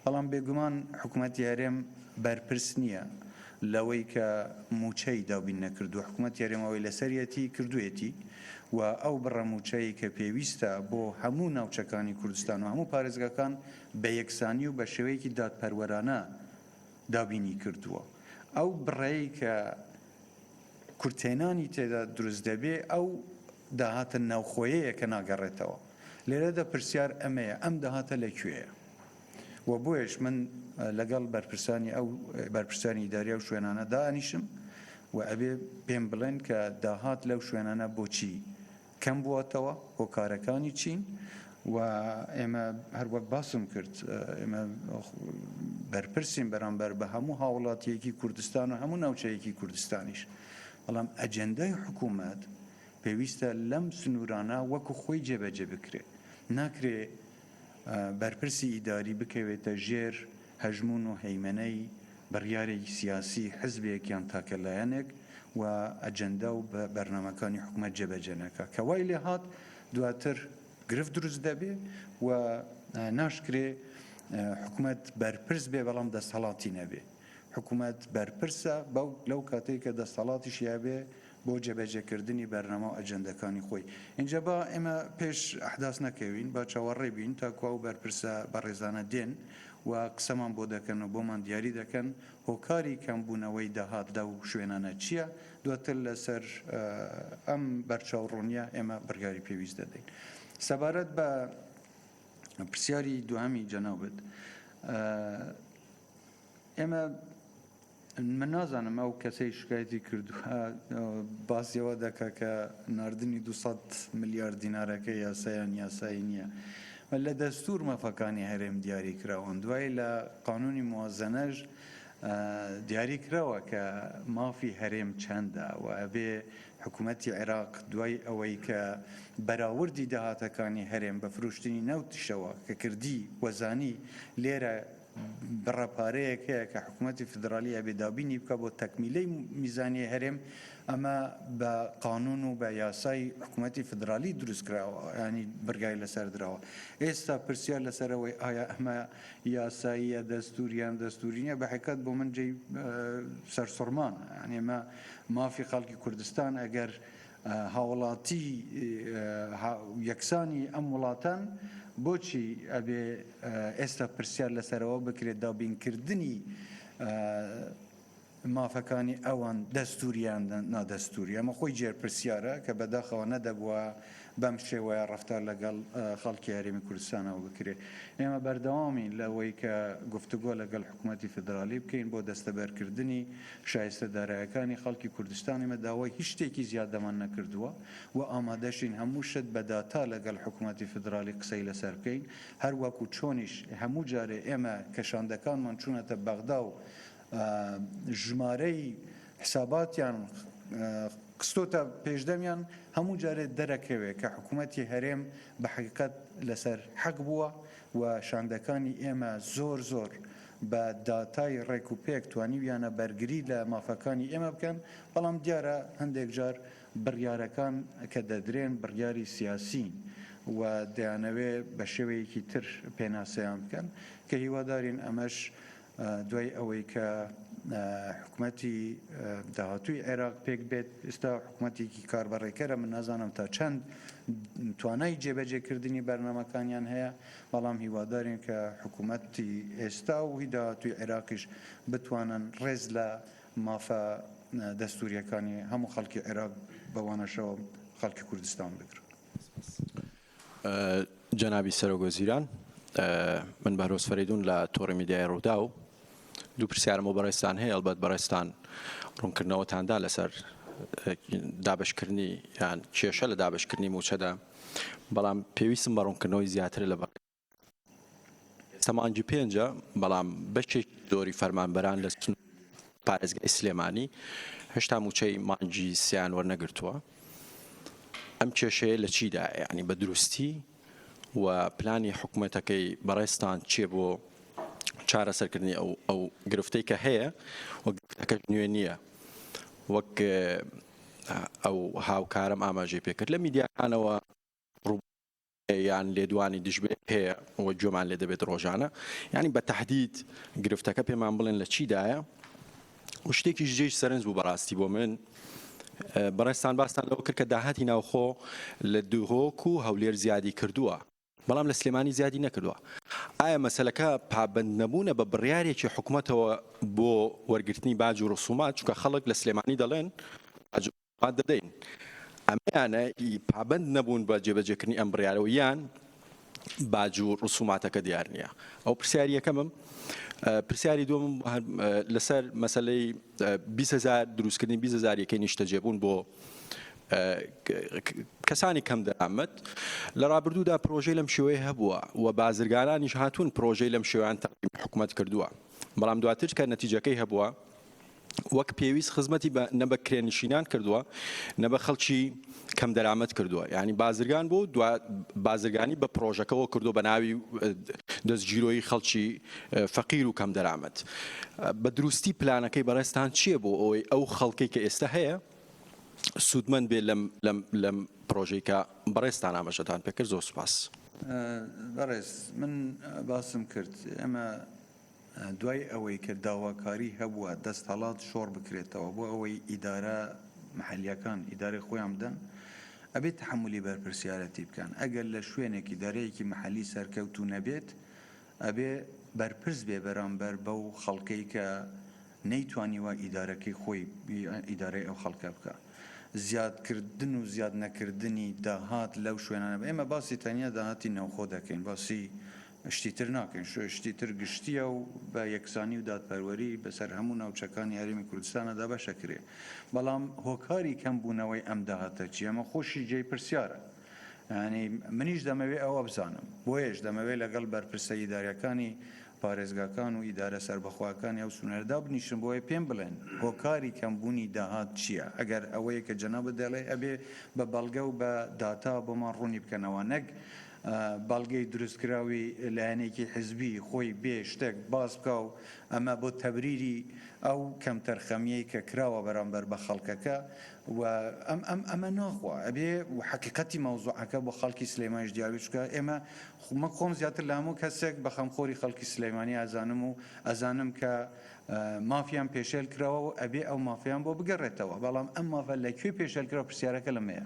بەڵام بێگومان حکومەتی هەرێم بەرپرس نییە لەوەی کە مووچەی دابین نەکردووە، حکومەتی هەرێم ئەوەی لەسەریەتی کردوویەتی و ئەو بڕە مووچەی کە پێویستە بۆ هەموو ناوچەکانی کوردستان و هەموو پارێزگاکان بە یەکسانی و بە شێوەیەکی دادپەروەرانە دابینی کردووە. ئەو بڕەی کە کورتهێنانی تێدا دروست دەبێ ئەو داهاتە ناوخۆیەیە کە ناگەڕێتەوە. لێرەدا پرسیار ئەمەیە ئەم داهاتە لە کوێیە؟ و بۆیەش من لەگەڵ بەرپرسانی ئەو بەرپرسانی ئیداری ئەو شوێنانە دائەنیشم و ئەبێ پێم بڵێن کە داهات لەو شوێنانە بۆچی کەم بووەتەوە، هۆکارەکانی چین و ئێمە هەر وەک باسم کرد ئێمە بەرپرسین بەرامبەر بە هەموو هاوڵاتیەکی کوردستان و هەموو ناوچەیەکی کوردستانیش، بەڵام ئەجێندای حکوومەت پێویستە لەم سنوورانە وەکو خۆی جێبەجێ بکرێ، ناکرێ بەرپرسی ئیداری بکەوێتە ژێر هەژموون و هەیمەنەی بڕیارێکی سیاسی حزبێک یان تاکە لایەنێک و ئەجەندا و بەرنامەکانی حکومەت جێبەجێ نەکا کە وای لێهات دواتر گرفت دروست دەبێ و ناشکرێ حکومەت بەرپرس بێ بەڵام دەستهەڵاتی نەبێ حکومەت بەرپرسە بەو لەو کاتەی کە دەستهەڵاتیشی هەبێ بۆ جێبەجێکردنی بەرنامە و ئەجەندەکانی خۆی. ئینجا با ئێمە پێش ئەحداس نەکەوین، با چاوەڕێ بین تاکو ئەو بەرپرسە بەڕێزانە دێن و قسەمان بۆ دەکەن و بۆمان دیاری دەکەن هۆکاری کەمبوونەوەی داهات لەو شوێنانە چییە، دواتر لەسەر ئەم بەرچاوڕوونییە ئێمە بڕیاری پێویست دەدەین. سەبارەت بە پرسیاری دووهەمی جەنابت، ئێمە من نازانم ئەو کەسەی شکایەتی کردووە باسی ئەوە دەکا کە ناردنی 200 ملیار دینارەکە یاسایان یاسایی نییە. لە دەستور مافەکانی هەرێم دیاری کراون دوای لە قانونی موازەنەش دیاری کراوە کە مافی هەرێم چەندە و ئەبێ حکوومەتی عێراق دوای ئەوەی کە بەراوردی داهاتەکانی هەرێم بە فرۆشتنی نەوتیشەوە کە کردی وەزانی لێرە. بڕە پارەیەک هەیە کە حکوومەتی فیدرالی ئەبێ دابینی بکە بۆ تەکمیلەی میزانی هەرێم، ئەمە بە قانون و بە یاسای حکوومەتی فیدرالی دروست کراوە، یانی بڕیاری لەسەر دراوە. ئێستا پرسیار لەسەر ئەوەی ئایا ئەمە یاساییە، دەستووری یان دەستووری نییە، بە حەقیقەت بۆ من جێی سەرسوڕمانە. یانی ئێمە مافی خەڵکی کوردستان ئەگەر هاوڵاتی یەکسانی ئەم وڵاتەن، بۆچی ئەبێ ئێستا پرسیار لەسەرەوە بکرێت دابینکردنی مافەکانی ئەوان دەستووری یان نادەستووری؟ ئەمە خۆی جێر پرسیارە کە بەداخەوە نەدەبووە بەم شێوەیە ڕەفتار لەگەڵ خەڵکی هەرێمی کوردستانەوە بکرێت. ئێمە بەردەوامین لەوەی کە گفتوگۆ لەگەڵ حکوومەتی فیدرالی بکەین بۆ دەستەبەرکردنی شایستە دارایەکانی خەڵکی کوردستان، ئێمە داوای هیچ شتێکی زیادەمان نەکردووە و ئامادەشین هەموو شت بە داتا لەگەڵ حکوومەتی فیدرالی قسەی لەسەر بکەین، هەر وەکو چۆنیش هەموو جارێ ئێمە کە شاندەکانمان چوونەتە بەغدا و ژمارەی حساباتیان خستۆتە پێشدەمیان هەموو جارێ دەرەکەوێ کە حکوومەتی هەرێم بە حەقیقەت لەسەر حەق بووە و شاندەکانی ئێمە زۆر زۆر بە داتای ڕێک و پێک توانیویانە بەرگری لە مافەکانی ئێمە بکەن، بەڵام دیارە هەندێک جار بڕیارەکان کە دەدرێن بڕیاری سیاسین و دەیانەوێ بە شێوەیەکی تر پێناسەیان بکەن کە هیوادارین ئەمەش دوای ئەوەی کە حکومەتی داهاتووی عێراق پێک بێت، ئێستا حکومەتێکی کاربەڕێکەرە، من نازانم تا چەند توانای جێبەجێکردنی بەرنامەکانیان هەیە، بەڵام هیوادارین کە حکومەتی ئێستا و هی داهاتووی عێراقیش بتوانن ڕێز لە مافە دەستوورییەکانی هەموو خەڵکی عێراق بەوانەشەوە خەڵکی کوردستان بگرن. جەنابی سەرۆک وەزیران، من بەهرۆز فەرەیدوون لە تۆڕی میدیای ڕووداو دوو پرسیارم بۆ بەڕێزتان هەیە، ئەڵبەت بەڕێزتان ڕوونکردنەوەتان دا لەسەر دابەشکردنی یان کێشە لە دابەشکردنی مووچەدا، بەڵام پێویستم بە ڕوونکردنەوەی زیاترە لە ئێستا مانگی پێنجە، بەڵام بەشێکی زۆری فەرمانبەران لە سنووری پارێزگای سلێمانی هێشتا مووچەی مانگی سیان وەرنەگرتووە. ئەم کێشەیە لە چیدایە؟ یانی بە دروستی و پلانی حکومەتەکەی بەڕێزتان چییە بۆ چارەسەرکردنی ئەو ئەو گرفتەی کە هەیە و گرفتەکەش نوێ نییە وەک ئەو هاوکارم ئاماژەی پێکرد لە میدیاکانەوە ڕوو یان لێدوانی دژ بە هەیە و گوێمان لێ دەبێت ڕۆژانە یانی بە تهدید گرفتەکە پێمان بڵێن لە چیدایە و شتێکیش جێی سەرنج بوو بەڕاستی بۆ من بەڕێزتان باستان لەوە کرد کە داهاتی ناوخۆ لە دهۆک و هەولێر زیادی کردووە بەڵام لە سلێمانی زیادی نەکردووە ئایا مەسەلەکە پابەند نەبوونە بە بڕیارێکی حکومەتەوە بۆ وەرگرتنی باج و ڕسومات چونکە خەڵک لە سلێمانی دەڵێن باج و دەدەین ئەمەیانە پابەند نەبوون بە جێبەجێکردنی ئەم بڕیارەوە یان باج و ڕسوماتەکە دیار نییە ئەو پرسیاری یەکەمم پرسیاری دووەمم لەسەر مەسلەی 20هزار دروستکردنی 20هزار یەکەی نیشتەجێبوون بۆ کەسانی کەم دەرامەت لە ڕابردوودا پرۆژەی لەم شێوەیە هەبووە و بازرگانانیش هاتوون پرۆژەی لەم شێوەیان تەقدیم حکومەت کردووە بەڵام دواتر کە نەتیجەکەی هەبووە وەک پێویست خزمەتی بە نە بە کرێنشینان کردووە نە بە خەڵکی کەم دەرامەت کردووە یعنی بازرگان بۆ دوا بازرگانی بە پرۆژەکەەوە کردو بە ناوی دەستگیرۆیی خەڵکی فەقیر و کەم دەرامەت بە دروستی پلانەکەی بەڕێزتان چییە بۆ ئەوەی ئەو خەڵکەی کە ئێستا هەیە سوودمەند بێ لەم لەم لەم پرۆژەی کە بەڕێزتان ئاماژەتان پێکرد زۆر سوپاس. بەڕێز من باسم کرد ئێمە دوای ئەوەی کە داواکاری هەبووە دەستهەڵات شۆڕ بکرێتەوە بۆ ئەوەی ئیدارە محەلیەکان ئیدارەی خۆیان بدەن ئەبێت تەحەمولی بەرپرسیارەتی بکەن ئەگەر لە شوێنێک ئیدارەیەکی محەلی سەرکەوتوو نەبێت ئەبێ بەرپرس بێ بەرامبەر بەو خەڵکەی کە نەیتوانیوە ئیدارەکەی خۆی ئیدارەی ئەو خەڵکە بکا. زیادکردن و زیاد نەکردنی داهات لەو شوێنانە ئێمە باسی تەنیا داهاتی ناوخۆ دەکەین باسی شتی تر ناکەین شتی تر گشتیە و بە یەکسانی و دادپەروەری بەسەر هەموو ناوچەکانی هەرێمی کوردستانە دابەش ئەکرێ بەڵام هۆکاری کەم بوونەوەی ئەم داهاتە چیە ئەمە خۆشی جێی پرسیارە یانی منیش دەمەوێ ئەوە بزانم بۆیەش دەمەوێ لەگەڵ بەرپرسە ئیداریەکانی پارێزگاکان و ئیدارە سەربەخۆەکانی ئەو سنوورە دابنیشم بۆیە پێم بڵێن هۆکاری کەمبوونی داهات چییە ئەگەر ئەوەیە کە جەنابت دەڵێ ئەبێ بە بەڵگە و بە داتا بۆمان ڕوونی بکەنەوە نەک. بەڵگەی دروستکراوی لایەنێکی حزبی خۆی بێ شتێک باس بکا و ئەمە بۆ تەبریری ئەو کەمتەرخەمیەی کە کراوە بەرامبەر بە خەڵکەکە و ئەم ئەم ئەمە ناخوا ئەبێ و حەقیقەتی مەوزوعەکە بۆ خەڵکی سلێمانیش دیار بێ چونکە ئێمە من خۆم زیاتر لە هەموو کەسێک بە خەمخۆری خەڵکی سلێمانی ئەزانم و ئەزانم کە مافیان پێشێل کراوە و ئەبێ ئەو مافەیان بۆ بگەڕێتەوە، بەڵام ئەم مافە لە کوێ پێشێل کراوە پرسیارەکە لەمەیە.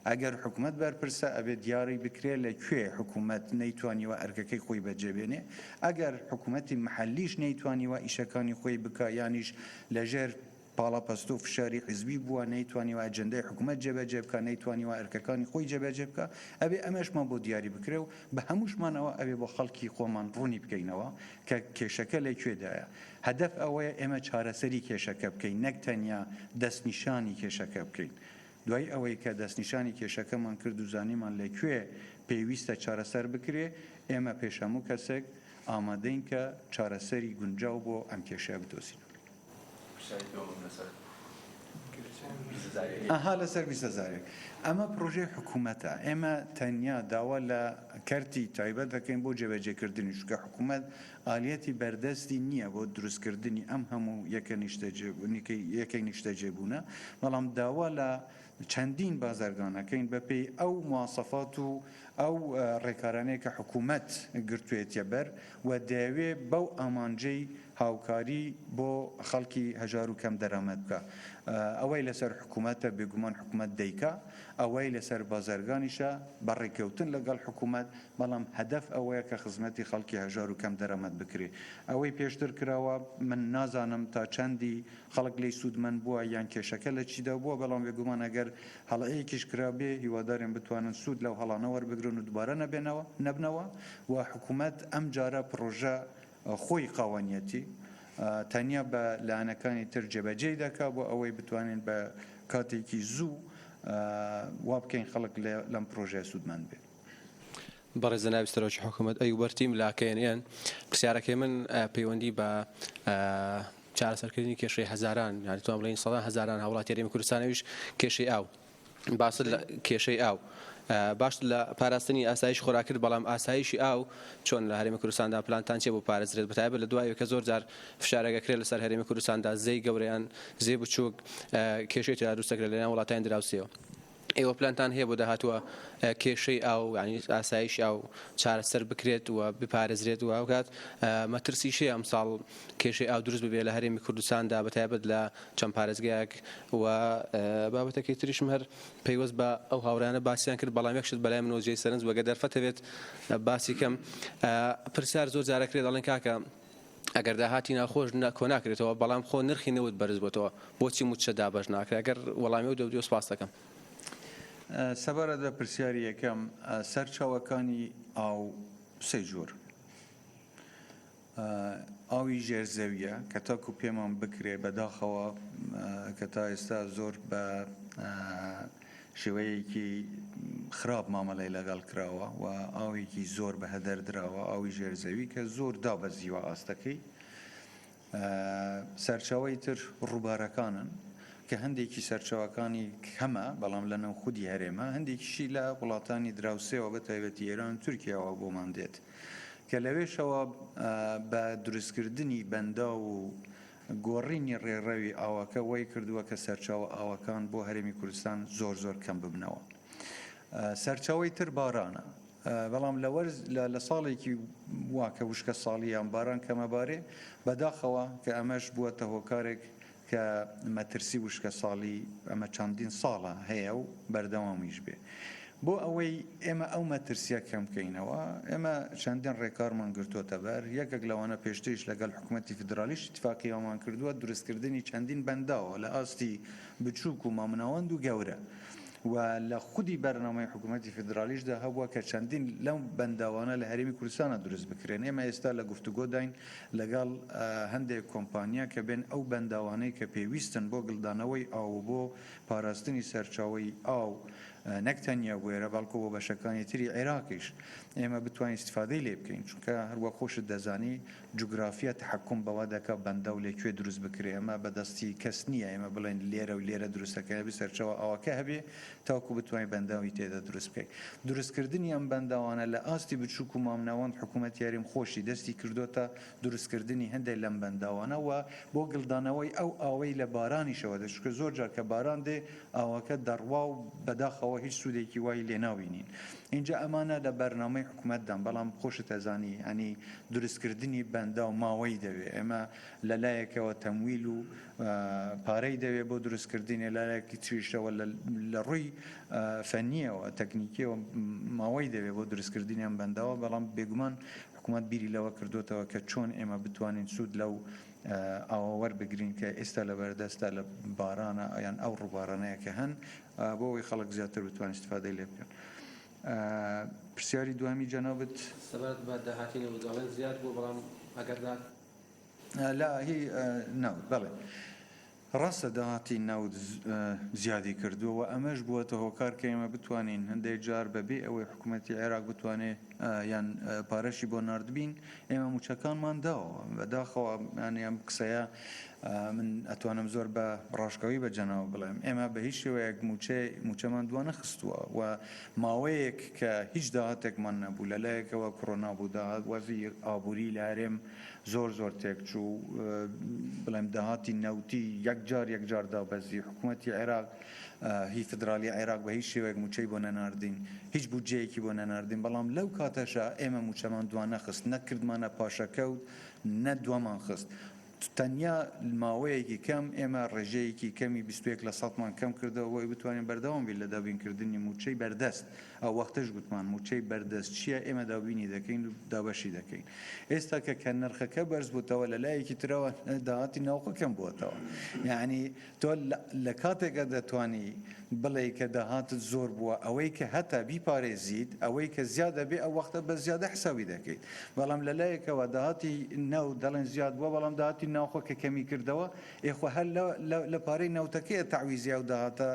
ئەگەر حکومەت بەرپرسە ئەبێ دیاری بکرێ لە کوێ حکومەت نەیتوانیوە ئەرکەکەی خۆی بەجێ بێنێ، ئەگەر حکومەتی محەلیش نەیتوانیوە ئیشەکانی خۆی بکا یانیش لەژێر پاڵەپەستۆ و فشاری حیزبی بووە، نەیتوانیوە ئەجەندای حکومەت جێبەجێ بکا، نەیتوانیوە ئەرکەکانی خۆی جێبەجێ بکا، ئەبێ ئەمەشمان بۆ دیاری بکرێ و بە هەمووشمانەوە ئەبێ بۆ خەڵکی خۆمان ڕوونی بکەینەوە کە کێشەکە لە کوێدایە. هەدەف ئەوەیە ئێمە چارەسەری کێشەکە بکەین نەک تەنیا دەستنیشانی کێشەکە بکەین. دوای ئەوەی کە دەستنیشانی کێشەکەمان کرد و زانیمان لە کوێ پێویستە چارەسەر بکرێ، ئێمە پێش هەموو کەسێک ئامادەین کە چارەسەری گونجاو بۆ ئەم کێشەیە بدۆزینەوە. پرسیاری دووەمم لەسەر 20 هەزارێک. ئەها لەسەر 20 هەزارێک. ئەمە پرۆژەی حکوومەتە. ئێمە تەنیا داوا لە کەرتی تایبەت دەکەین بۆ جێبەجێکردنی، چونکە حکوومەت ئالیەتی بەردەستی نییە بۆ دروستکردنی ئەم هەموو یەکە یەکەی نیشتەجێبوونە، بەڵام داوا لە چەندین بازرگان ئەکەین بەپێی ئەو مواسەفات و ئەو ڕێکارانەی کە حکوومەت گرتوێتیە بەر و دەیەوێ بەو ئامانجەی هاوکاری بۆ خەڵکی هەژار و کەم دەرامەت بکا. ئەوەی لەسەر حکوومەتە بێگومان حکوومەت دەیکا، ئەوەی لەسەر بازرگانیشە بە ڕێککەوتن لەگەڵ حکوومەت، بەڵام هەدەف ئەوەیە کە خزمەتی خەڵکی هەژار و کەم دەرامەت بکرێ. ئەوەی پێشتر کراوە من نازانم تا چەندی خەڵک لێی سوودمەند بووە یان کێشەکە لە چیدا بووە، بەڵام بێگومان ئەگەر هەڵەیەکیش کرابێ هیوادارین بتوانن سوود لەو هەڵانە وەربگرن و دوبارە نەبێنەوە نەبنەوە و حکوومەت ئەمجارە پڕۆژە خۆی خاوەنیەتی تەنیا بە لایەنەکانی تر جێبەجێی دەکا بۆ ئەوەی بتوانین بە کاتێکی زوو وا بکەین خەڵک لەم پڕۆژەیە سوودمەند بێ. بەڕێز جەنابی سەرۆکی حکوومەت ئەیوب بەرتیم لە KNN پرسیارەکەی من پەیوەندی بە چارەسەرکردنی کێشەی هەزاران یانی توان بڵێین سەدان هەزاران هاوڵاتی هەرێمی کوردستان ئەویش کێشەی ئاو باست لە کێشەی ئاو باشت لە پاراستنی ئاسایش خۆراک کرد بەڵام ئاسایشی ئاو چۆن لە هەرێمی کوردستاندا پلانتان چیە بۆ پارێزرێت بەتایبەت لە دوای کە زۆر جار فشارێک ئەکرێت لەسەر هەرێمی کوردستاندا زێی گەورەیان زێ بچووک کێشەی تێدا دروست دەکرێت لەلایەن وڵاتانی دراوسێوە ئێوە پلانتان هەیە بۆ داهاتووە کێشەی ئاو یانی ئاسایشی ئاو چارەسەر بکرێت و بپارێزرێت و هاوکات مەترسیش هەیە ئەمساڵ کێشەی ئاو دروست ببێت لە هەرێمی کوردستاندا بە تایبەت لە چەند پارێزگایەک و بابەتەکەی تریشم هەر پەیوەست بە ئەو هاوڕێیانە باسیان کرد بەڵام یەک شت بەلای منەوە جێی سەرنج بوو گەر دەرفەت هەبێت باسی کەم پرسیار زۆر جارەکرێت دەڵێن کاکە ئەگەر داهاتی ناوخۆش کۆناکرێتەوە بەڵام خۆ نرخی نەوت بەرز بۆتەوە بۆچی موچە دابەش ناکرێت ئەگەر وەڵامی ئەو دەودیوە سپاست دەکەم. سەبارەت بە پرسیاری یەکەم، سەرچاوەکانی ئاو سێ جۆرن. ئاوی ژێر زەویە کە تاکو پێمان بکرێ بەداخەوە کە تا ئێستا زۆر بە شێوەیەکی خراپ مامەلەی لەگەڵ کراوە و ئاوێکی زۆر بە هەدەر دراوە ئاوی ژێر زەوی کە زۆر دابەزیوە ئاستەکەی سەرچاوەی تر ڕووبارەکانن کە هەندێکی سەرچاوەکانی کەمە بەڵام لە ناوخودی هەرێمە هەندێکیشی لە وڵاتانی دراوسێوە بە تایبەتی ئێران و تورکیاوە بۆمان دێت کە لەوێشەوە بە دروستکردنی بەنداو و گۆڕینی ڕێڕەوی ئاوەکە وای کردووە کە سەرچاوە ئاوەکان بۆ هەرێمی کوردستان زۆر زۆر کەم ببنەوە. سەرچاوەی تر بارانە. بەڵام لە وەرز لە ساڵێکی وا کە وشکە ساڵی یان باران کەمە بارێ، بەداخەوە کە ئەمەش بووەتە هۆکارێک کە مەترسی وشکە ساڵی ئەمە چەندین ساڵە هەیە و بەردەوامیش بێ. بۆ ئەوەی ئێمە ئەو مەترسیە کەم بکەینەوە، ئێمە چەندین ڕێکارمان گرتۆتە بەر، یەکێک لەوانە پێشتریش لەگەڵ حکومەتی فیدرالیش ئیتفاقی ئەومان کردووە، دروستکردنی چەندین بەنداوە لە ئاستی بچووک و مامناوەند و گەورە و لە خودی بەرنامەی حکومەتی فیدرالیشدا هەبووە کە چەندین لەو بەنداوانە لە هەرێمی کوردستانا دروست بکرێن. ئێمە ئێستا لە گفتوگۆداین لەگەڵ هەندێک کۆمپانیا کە بێن ئەو بەنداوانەی کە پێویستن بۆ گلدانەوەی ئاو و بۆ پاراستنی سەرچاوەی ئاو نەک تەنیا بۆ ئێرە بەڵکو بۆ بەشەکانی تری عێراقیش ئێمە بتوانین ئیستیفادەی لێ بکەین چونکە هەروەک خۆشت دەزانی. جوگرافیا تەحەکوم بەوە دەکا بەنداو لە کوێ دروست بکرێ، ئەمە بە دەستی کەس نییە ئێمە بڵێین لێرە و لێرە دروست دەکەین، ئەبێ سەرچاوە ئاوەکە هەبێ تاکو بتوانین بەنداوی تێدا دروست بکەین. دروستکردنی ئەم بەنداوانە لە ئاستی بچووک و مامناوەند حکوومەتی هەرێم خۆشی دەستی کردۆتە دروستکردنی هەندێک لەم بەنداوانە و بۆ گلدانەوەی ئەو ئاوەی لە بارانیشەوە دێت، چونکە زۆر جار کە باران دێ ئاوەکە دەڕوا و بەداخەوە هیچ سوودێکی وای لێ نابینین. ئینجا ئەمانە لە بەرنامەی حکومەتدان، بەڵام خۆشت ئەزانی یانی دروستکردنی بەنداو ماوەی دەوێ، ئێمە لە لایەکەوە تەمویل و پارەی دەوێ بۆ دروستکردنی، لە لایەکی تریشەوە لە ڕووی فەنییەوە، تەکنیکییەوە ماوەی دەوێ بۆ دروستکردنی ئەم بەنداوە، بەڵام بێگومان حکومەت بیری لەوە کردۆتەوە کە چۆن ئێمە بتوانین سوود لەو ئاوە وەربگرین کە ئێستا لەبەردەستە لە بارانە یان ئەو ڕووبارانەیە کە هەن بۆ ئەوەی خەڵک زیاتر بتوانێت ئیستفادەی لێ بکەن. پرسیاری دووەمی جەنابت؟ سەبارەت بە داهاتی نەوت دەڵێن زیاد بووە بەڵام ئەگەر داهات. لە هی نەوت بەڵێ ڕاستە داهاتی نەوت زیادی کردووە و ئەمەش بووەتە هۆکار کە ئێمە بتوانین هەندێک جار بەبێ ئەوەی حکوومەتی عێراق بتوانێ یان پارەشی بۆ ناردبین ئێمە مووچەکانمان داوە. بەداخەوە یانی ئەم قسەیە من ئەتوانم زۆر بە ڕاشکاوی بە جەناو بڵێم ئێمە بە هیچ شێوەیەک مووچەی مووچەمان دوا نەخستووە و ماوەیەک کە هیچ داهاتێکمان نەبوو لە لایەکەوە کۆرۆنا بوو داهات وەزی ئابووری لە هەرێم زۆر زۆر تێکچوو بڵێم داهاتی نەوتی یەکجار یەکجار دابەزی حکوومەتی عێراق هی فدرالی عێراق بە هیچ شێوەیەک مووچەی بۆ نەناردین هیچ بودجەیەکی بۆ نەناردین بەڵام لەو کاتەشا ئێمە مووچەمان دوا نەخست نەکردمانە پاشەکەوت نە دوامان خست تەنیا ماوەیەکی کەم ئێمە ڕێژەیەکی کەمی 21 لە سەدمان کەم کردەوە بۆی بتوانین بەردەوام بین لە دابینکردنی مووچەی بەردەست ئەو وەختەش گوتمان مووچەی بەردەست چییە ئێمە دابینی دەکەین و دابەشی دەکەین. ئێستا کە کە نرخەکە بەرز بووتەوە لە لایەکی ترەوە داهاتی ناوخۆ کەم بووەتەوە. یەعنی تۆ لە کاتێکا دەتوانی بڵێی کە داهاتت زۆر بووە ئەوەی کە هەتە بیپارێزیت ئەوەی کە زیاد ئەبێ ئەو وەختە بە زیادە حسابی دەکەیت. بەڵام لە لایەکەوە داهاتی نەوت دەڵێن زیاد بووە بەڵام داهاتی ناوخۆ کە کەمی کردەوە ئێ خۆ هەر لە پارەی نەوتەکەیە تەعویزی ئەو داهاتە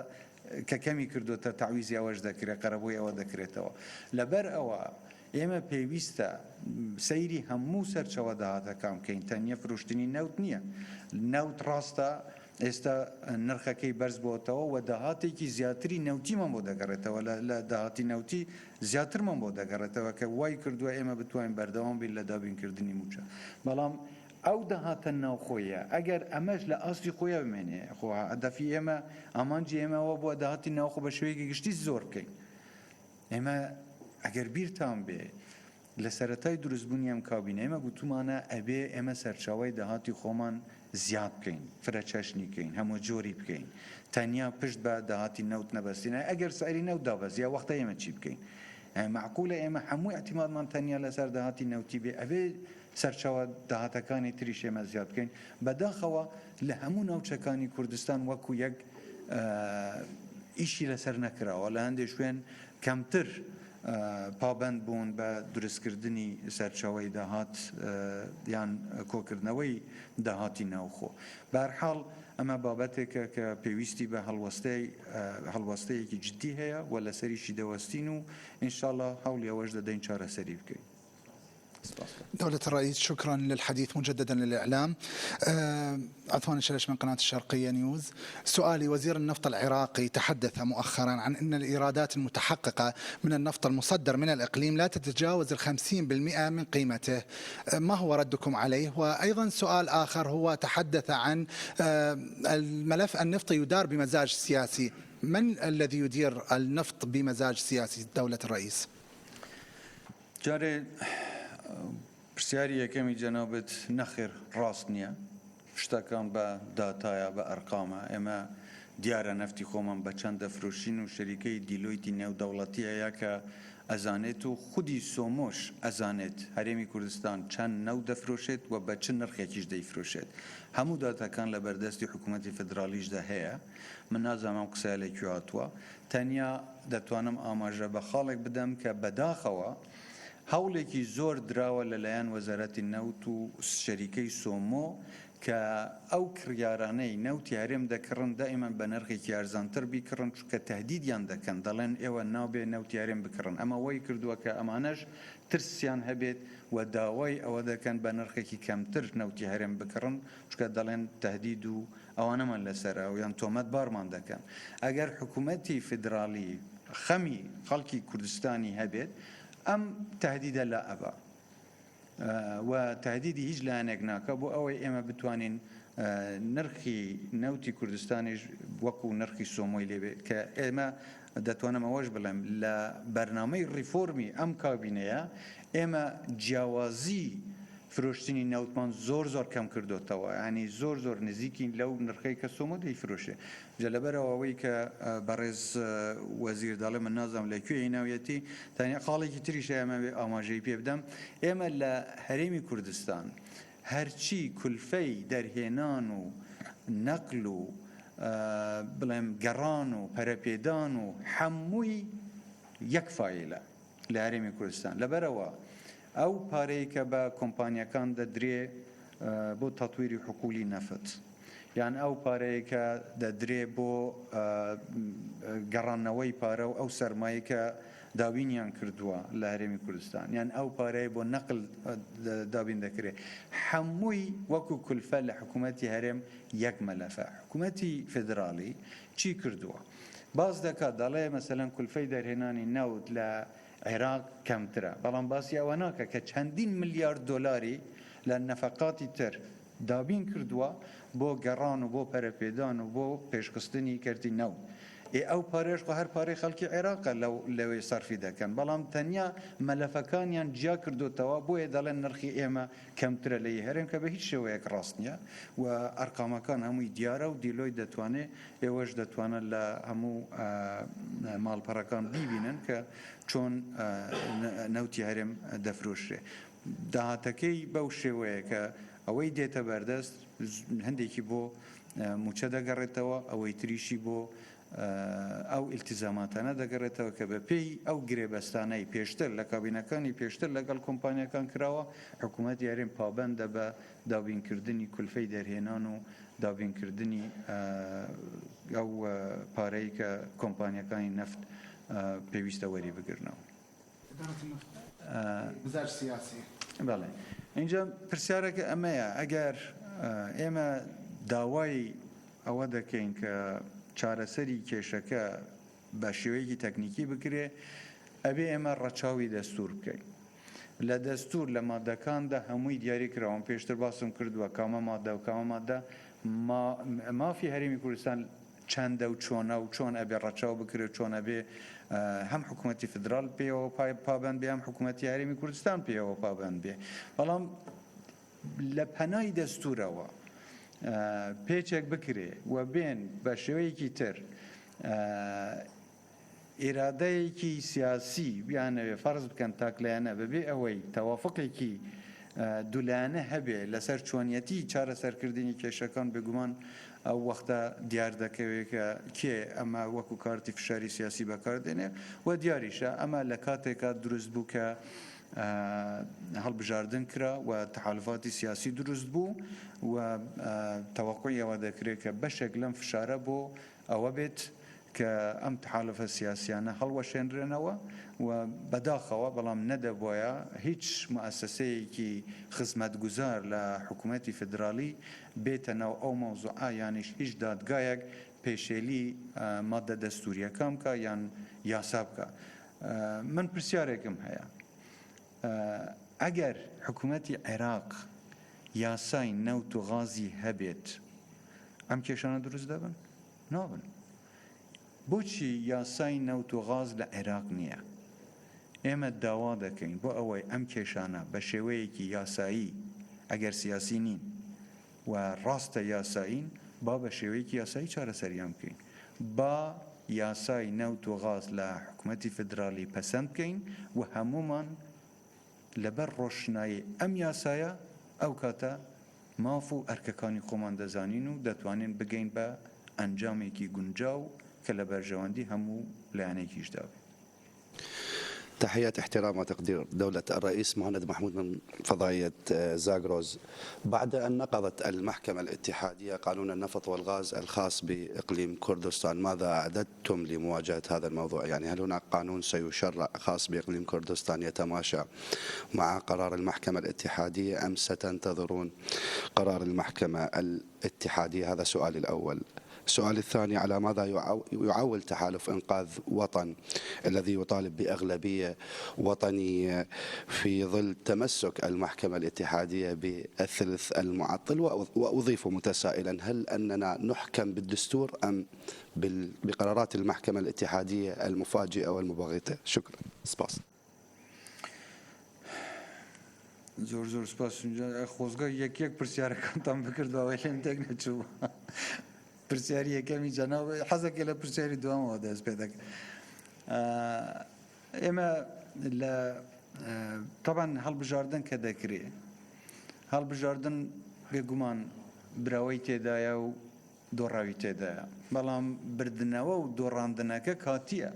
کە کەمی کردۆتە تەعویزی ئەوەش دەکرێت قەرەبووی ئەوە دەکرێتەوە لەبەر ئەوە ئێمە پێویستە سەیری هەموو سەرچەوە داهاتەکان بکەین تەنیا فرۆشتنی نەوت نییە نەوت ڕاستە ئێستا نرخەکەی بەرز بۆتەوە و داهاتێکی زیاتری نەوتیمان بۆ دەگەڕێتەوە لە داهاتی نەوتی زیاترمان بۆ دەگەڕێتەوە کە وای کردووە ئێمە بتوانین بەردەوام بین لە دابینکردنی مووچە بەڵام ئەو داهاتە ناوخۆیە ئەگەر ئەمەش لە ئاستی خۆیا بمێنێ خۆ هەدەفی ئێمە ئامانجی ئێمە ئەوە بووە داهاتی ناوخۆ بە شێوەیەکی گشتی زۆر بکەین ئێمە ئەگەر بیرتان بێ لە سەرەتای دروستبوونی ئەم کابینە ئێمە گوتومانە ئەبێ ئێمە سەرچاوەی داهاتی خۆمان زیاد بکەین فرە چەشنی کەین هەموو جۆری بکەین تەنیا پشت بە داهاتی نەوت نەبەستین ئەگەر سعری نەوت دابەزی ئەو وەختە ئێمە چی بکەین مەعقولە ئێمە هەموو ئیعتیمادمان تەنیا لەسەر داهاتی نەوتی بێ ئەبێ سەرچاوە داهاتەکانی تریش ئێمە زیاد بکەین، بەداخەوە لە هەموو ناوچەکانی کوردستان وەکو یەک ئیشی لەسەر نەکراوە، لە هەندێک شوێن کەمتر پابەند بوون بە دروستکردنی سەرچاوەی داهات یان کۆکردنەوەی داهاتی ناوخۆ. بەهەرحاڵ ئەمە بابەتێکە کە پێویستی بە هەڵوەستەی هەڵوەستەیەکی جدی هەیە و لەسەریشی دەوەستین و ئینشاڵڵا هەوڵی ئەوەش دەدەین چارەسەری بکەین. دولة الرئيس شكرا للحديث مجددا للإعلام عثمان الشلش من قناة الشرقية نيوز سؤالي وزير النفط العراقي تحدث مؤخرا عن أن الإيرادات المتحققة من النفط المصدر من الإقليم لا تتجاوز الخمسين بالمئة من قيمته ما هو ردكم عليه وأيضا سؤال آخر هو تحدث عن الملف النفطي يدار بمزاج سياسي من الذي يدير النفط بمزاج سياسي دولة الرئيس؟ جارێ پرسیاری یەکەمی جەنابت نەخێر ڕاست نییە شتەکان بە داتایە بە ئەرقامە ئێمە دیارە نەفتی خۆمان بە چەند دەفرۆشین و شەریکەی دیلۆیتی نێودەوڵەتی هەیە کە ئەزانێت و خودی سۆمۆش ئەزانێت هەرێمی کوردستان چەند نەوت دەفرۆشێت و بە چ نرخێکیش دەیفرۆشێت هەموو داتاکان لە بەردەستی حکوومەتی فیدراڵیشدا هەیە من نازانم ئەم قسەیە لە کوێ هاتووە تەنیا دەتوانم ئاماژە بە خاڵێک بدەم کە بەداخەوە هەوڵێکی زۆر دراوە لەلایەن وەزارەتی نەوت و شەریکەی سۆمۆ کە ئەو کڕیارانەی نەوتی هەرێم دەکڕن دائیمەن بە نرخێکی ئەرزانتر بیکڕن چونکە تەهدیدیان دەکەن دەڵێن ئێوە نابێ نەوتی هەرێم بکڕن ئەمە وای کردووە کە ئەمانەش ترسیان هەبێت و داوای ئەوە دەکەن بە نرخێکی کەمتر نەوتی هەرێم بکڕن چونکە دەڵێن تەهدید و ئەوانەمان لەسەرە و یان تۆمەتبارمان دەکەن. ئەگەر حکومەتی فیدراڵی خەمی خەڵکی کوردستانی هەبێت ئەم تەهدیدە لائەبا و تەهدیدی هیچ لایەنێک ناکا بۆ ئەوەی ئێمە بتوانین نرخی نەوتی کوردستانیش وەکو نرخی سۆمۆی لێبێ کە ئێمە دەتوانم ئەوەش بڵێم لە بەرنامەی ڕیفۆرمی ئەم کابینەیە ئێمە جیاوازی فرۆشتنی نەوتمان زۆر زۆر کەم کردۆتەوە یانی زۆر زۆر نزیکین لەو نرخەی کە سۆمۆ دەیفرۆشێ جا لەبەرئەوە ئەوەی کە بەڕێز وەزیر دەڵێ من نازانم لە کوێ هیناویەتی تەنیا خاڵێکی تریش هەیە ئەمەوێ ئاماژەی پێ بدەم ئێمە لە هەرێمی کوردستان هەرچی کولفەی دەرهێنان و نەقل و بڵێم گەڕان و پەرەپێدان و هەمووی یەک فایلە لە هەرێمی کوردستان لەبەرئەوە ئەو پارەی کە بە کۆمپانیاکان دەدرێ بۆ تەتویری حقولی نەفت یان ئەو پارەیە کە دەدرێ بۆ گەڕانەوەی پارە و ئەو سەرمایەی کە دابینیان کردووە لە هەرێمی کوردستان یان ئەو پارەیە بۆ نەقل دابین دەکرێ هەمووی وەکو کولفە لە حکوومەتی هەرێم یەک مەلەفە حکوومەتی فیدراڵی چی کردووە باس دەکات دەڵێ مەسەلەن کولفەی دەرهێنانی نەوت لە عێراق کەمترە، بەڵام باسی ئەوە ناکە کە چەندین ملیارد دۆلاری لە نەفەقاتی تر دابین کردووە بۆ گەڕان و بۆ پەرەپێدان و بۆ پێشخستنی کەرتی نەوت. ئێ ئەو پارەیەش خۆ هەر پارەی خەڵکی عێراقە لەو لەوێ سەرفی دەکەن، بەڵام تەنیا مەلەفەکانیان جیا کردۆتەوە، بۆیە دەڵێن نرخی ئێمە کەمترە لە ی هەرێم کە بە هیچ شێوەیەک ڕاست نییە و ئەرقامەکان هەمووی دیارە و دیلۆیت دەتوانێ ئێوەش دەتوانن لە هەموو ماڵپەڕەکان بیبینن کە چۆن نەوتی هەرێم دەفرۆشرێ. داهاتەکەی بەو شێوەیە کە ئەوەی دێتە بەردەست هەندێکی بۆ مووچە دەگەڕێتەوە، ئەوەی تریشی بۆ ئەو ئیلتیزاماتانە دەگەڕێتەوە کە بەپێی ئەو گرێبەستانەی پێشتر لە کابینەکانی پێشتر لەگەڵ کۆمپانیاکان کراوە، حکوومەتی هەرێم پابەندە بە دابینکردنی کولفەی دەرهێنان و دابینکردنی ئەو پارەی کە کۆمپانیاکانی نەفت پێویستە وەری بگرنەوە. بەڵێ ئینجا پرسیارەکە ئەمەیە ئەگەر ئێمە داوای ئەوە دەکەین کە چارەسەری کێشەکە بە شێوەیەکی تەکنیکی بکرێ ئەبێ ئێمە ڕەچاوی دەستور بکەین. لە دەستور لە مادەکاندا هەمووی دیاری کراوە پێشتر باسم کردووە کامە مادە و کامە مادە مافی هەرێمی کوردستان چەندە و چۆنە و چۆن ئەبێ ڕەچاو بکرێ و چۆن ئەبێ هەم حکوومەتی فیدرال پێیەوە پابند بێ هەم حکوومەتی هەرێمی کوردستان پێیەوە پابند بێ بەڵام لە پەنای دەستورەوە پێچێک بکرێ و بێن بە شێوەیەکی تر ئیرادەیەکی سیاسی بیانەوێ فەرز بکەن تاکلایەنە بەبێ ئەوەی تەوافقێکی دولایەنە هەبێ لەسەر چۆنیەتی چارەسەرکردنی کێشەکان بێگومان ئەو وەختە دیار دەکەوێ کە کێ ئەمە وەکو کارتی فشاری سیاسی بەکار دێنێ و دیاریشە ئەمە لە کاتێکا دروست بوو کە هەڵبژاردن کرا و تەحالفاتی سیاسی دروست بوو و تەوەقوعی ئەوە دەکرێت کە بەشێک لەم فشارە بۆ ئەوە بێت کە ئەم تەحالوفە سیاسیانە هەڵوەشێنرێنەوە و بەداخەوە بەڵام نەدەبوایە هیچ موئەسەسەیەکی خزمەتگوزار لە حکومەتی فیدراڵی بێتە ناو ئەو مەوزوعە یانیش هیچ دادگایەک پێشێلی ماددە دەستوریەکان بکا یان یاسا بکا. من پرسیارێکم هەیە ئەگەر حکومەتی عێراق یاسای نەوت و غازی هەبێت ئەم کێشانە دروست دەبن؟ نابن. بۆچی یاسای نەوت و غاز لە عێراق نییە؟ ئێمە داوا دەکەین بۆ ئەوەی ئەم کێشانە بە شێوەیەکی یاسایی ئەگەر سیاسی نین و ڕاستە یاسایین با بە شێوەیەکی یاسایی چارەسەریان بکەین. با یاسای نەوت و غاز لە حکومەتی فیدرالی پەسەند بکەین و هەموومان لەبەر ڕۆشنایی ئەم یاسایە ئەو کاتە ماف و ئەرکەکانی خۆمان دەزانین و دەتوانین بگەین بە ئەنجامێکی گونجاو کە لە بەرژەوەندی هەموو لایەنێکیشدا بێت. تحيات احترام وتقدير دولة الرئيس مهند محمود من فضائية زاغروز. بعد أن نقضت المحكمة الاتحادية قانون النفط والغاز الخاص بإقليم كردستان، ماذا أعددتم لمواجهة هذا الموضوع؟ يعني هل هناك قانون سيشرع خاص بإقليم كردستان يتماشى مع قرار المحكمة الاتحادية أم ستنتظرون قرار المحكمة الاتحادية؟ هذا سؤالي الأول. السؤال الثاني، على ماذا يعول تحالف إنقاذ وطن الذي يطالب بأغلبية وطنية في ظل تمسك المحكمة الاتحادية بالثلث المعطل؟ وأضيف متسائلا، هل أننا نحكم بالدستور أم بقرارات المحكمة الاتحادية المفاجئة والمباغتة؟ شكرا. سپاس. زۆر زۆر سپاس. خۆزگە یەک یەک پرسیارەکانتان بکردەوە لێم تێک نەچوو. پرسیاری یەکەمی جەناب حەزەکە لە پرسیاری دووەمەوە دەست پێ دەکەم. ئێمە لە تەبعەن هەڵبژاردن کە دەکرێ، هەڵبژاردن بێگومان براوەی تێدایە و دۆڕاوی تێدایە، بەڵام بردنەوە و دۆڕاندنەکە کاتییە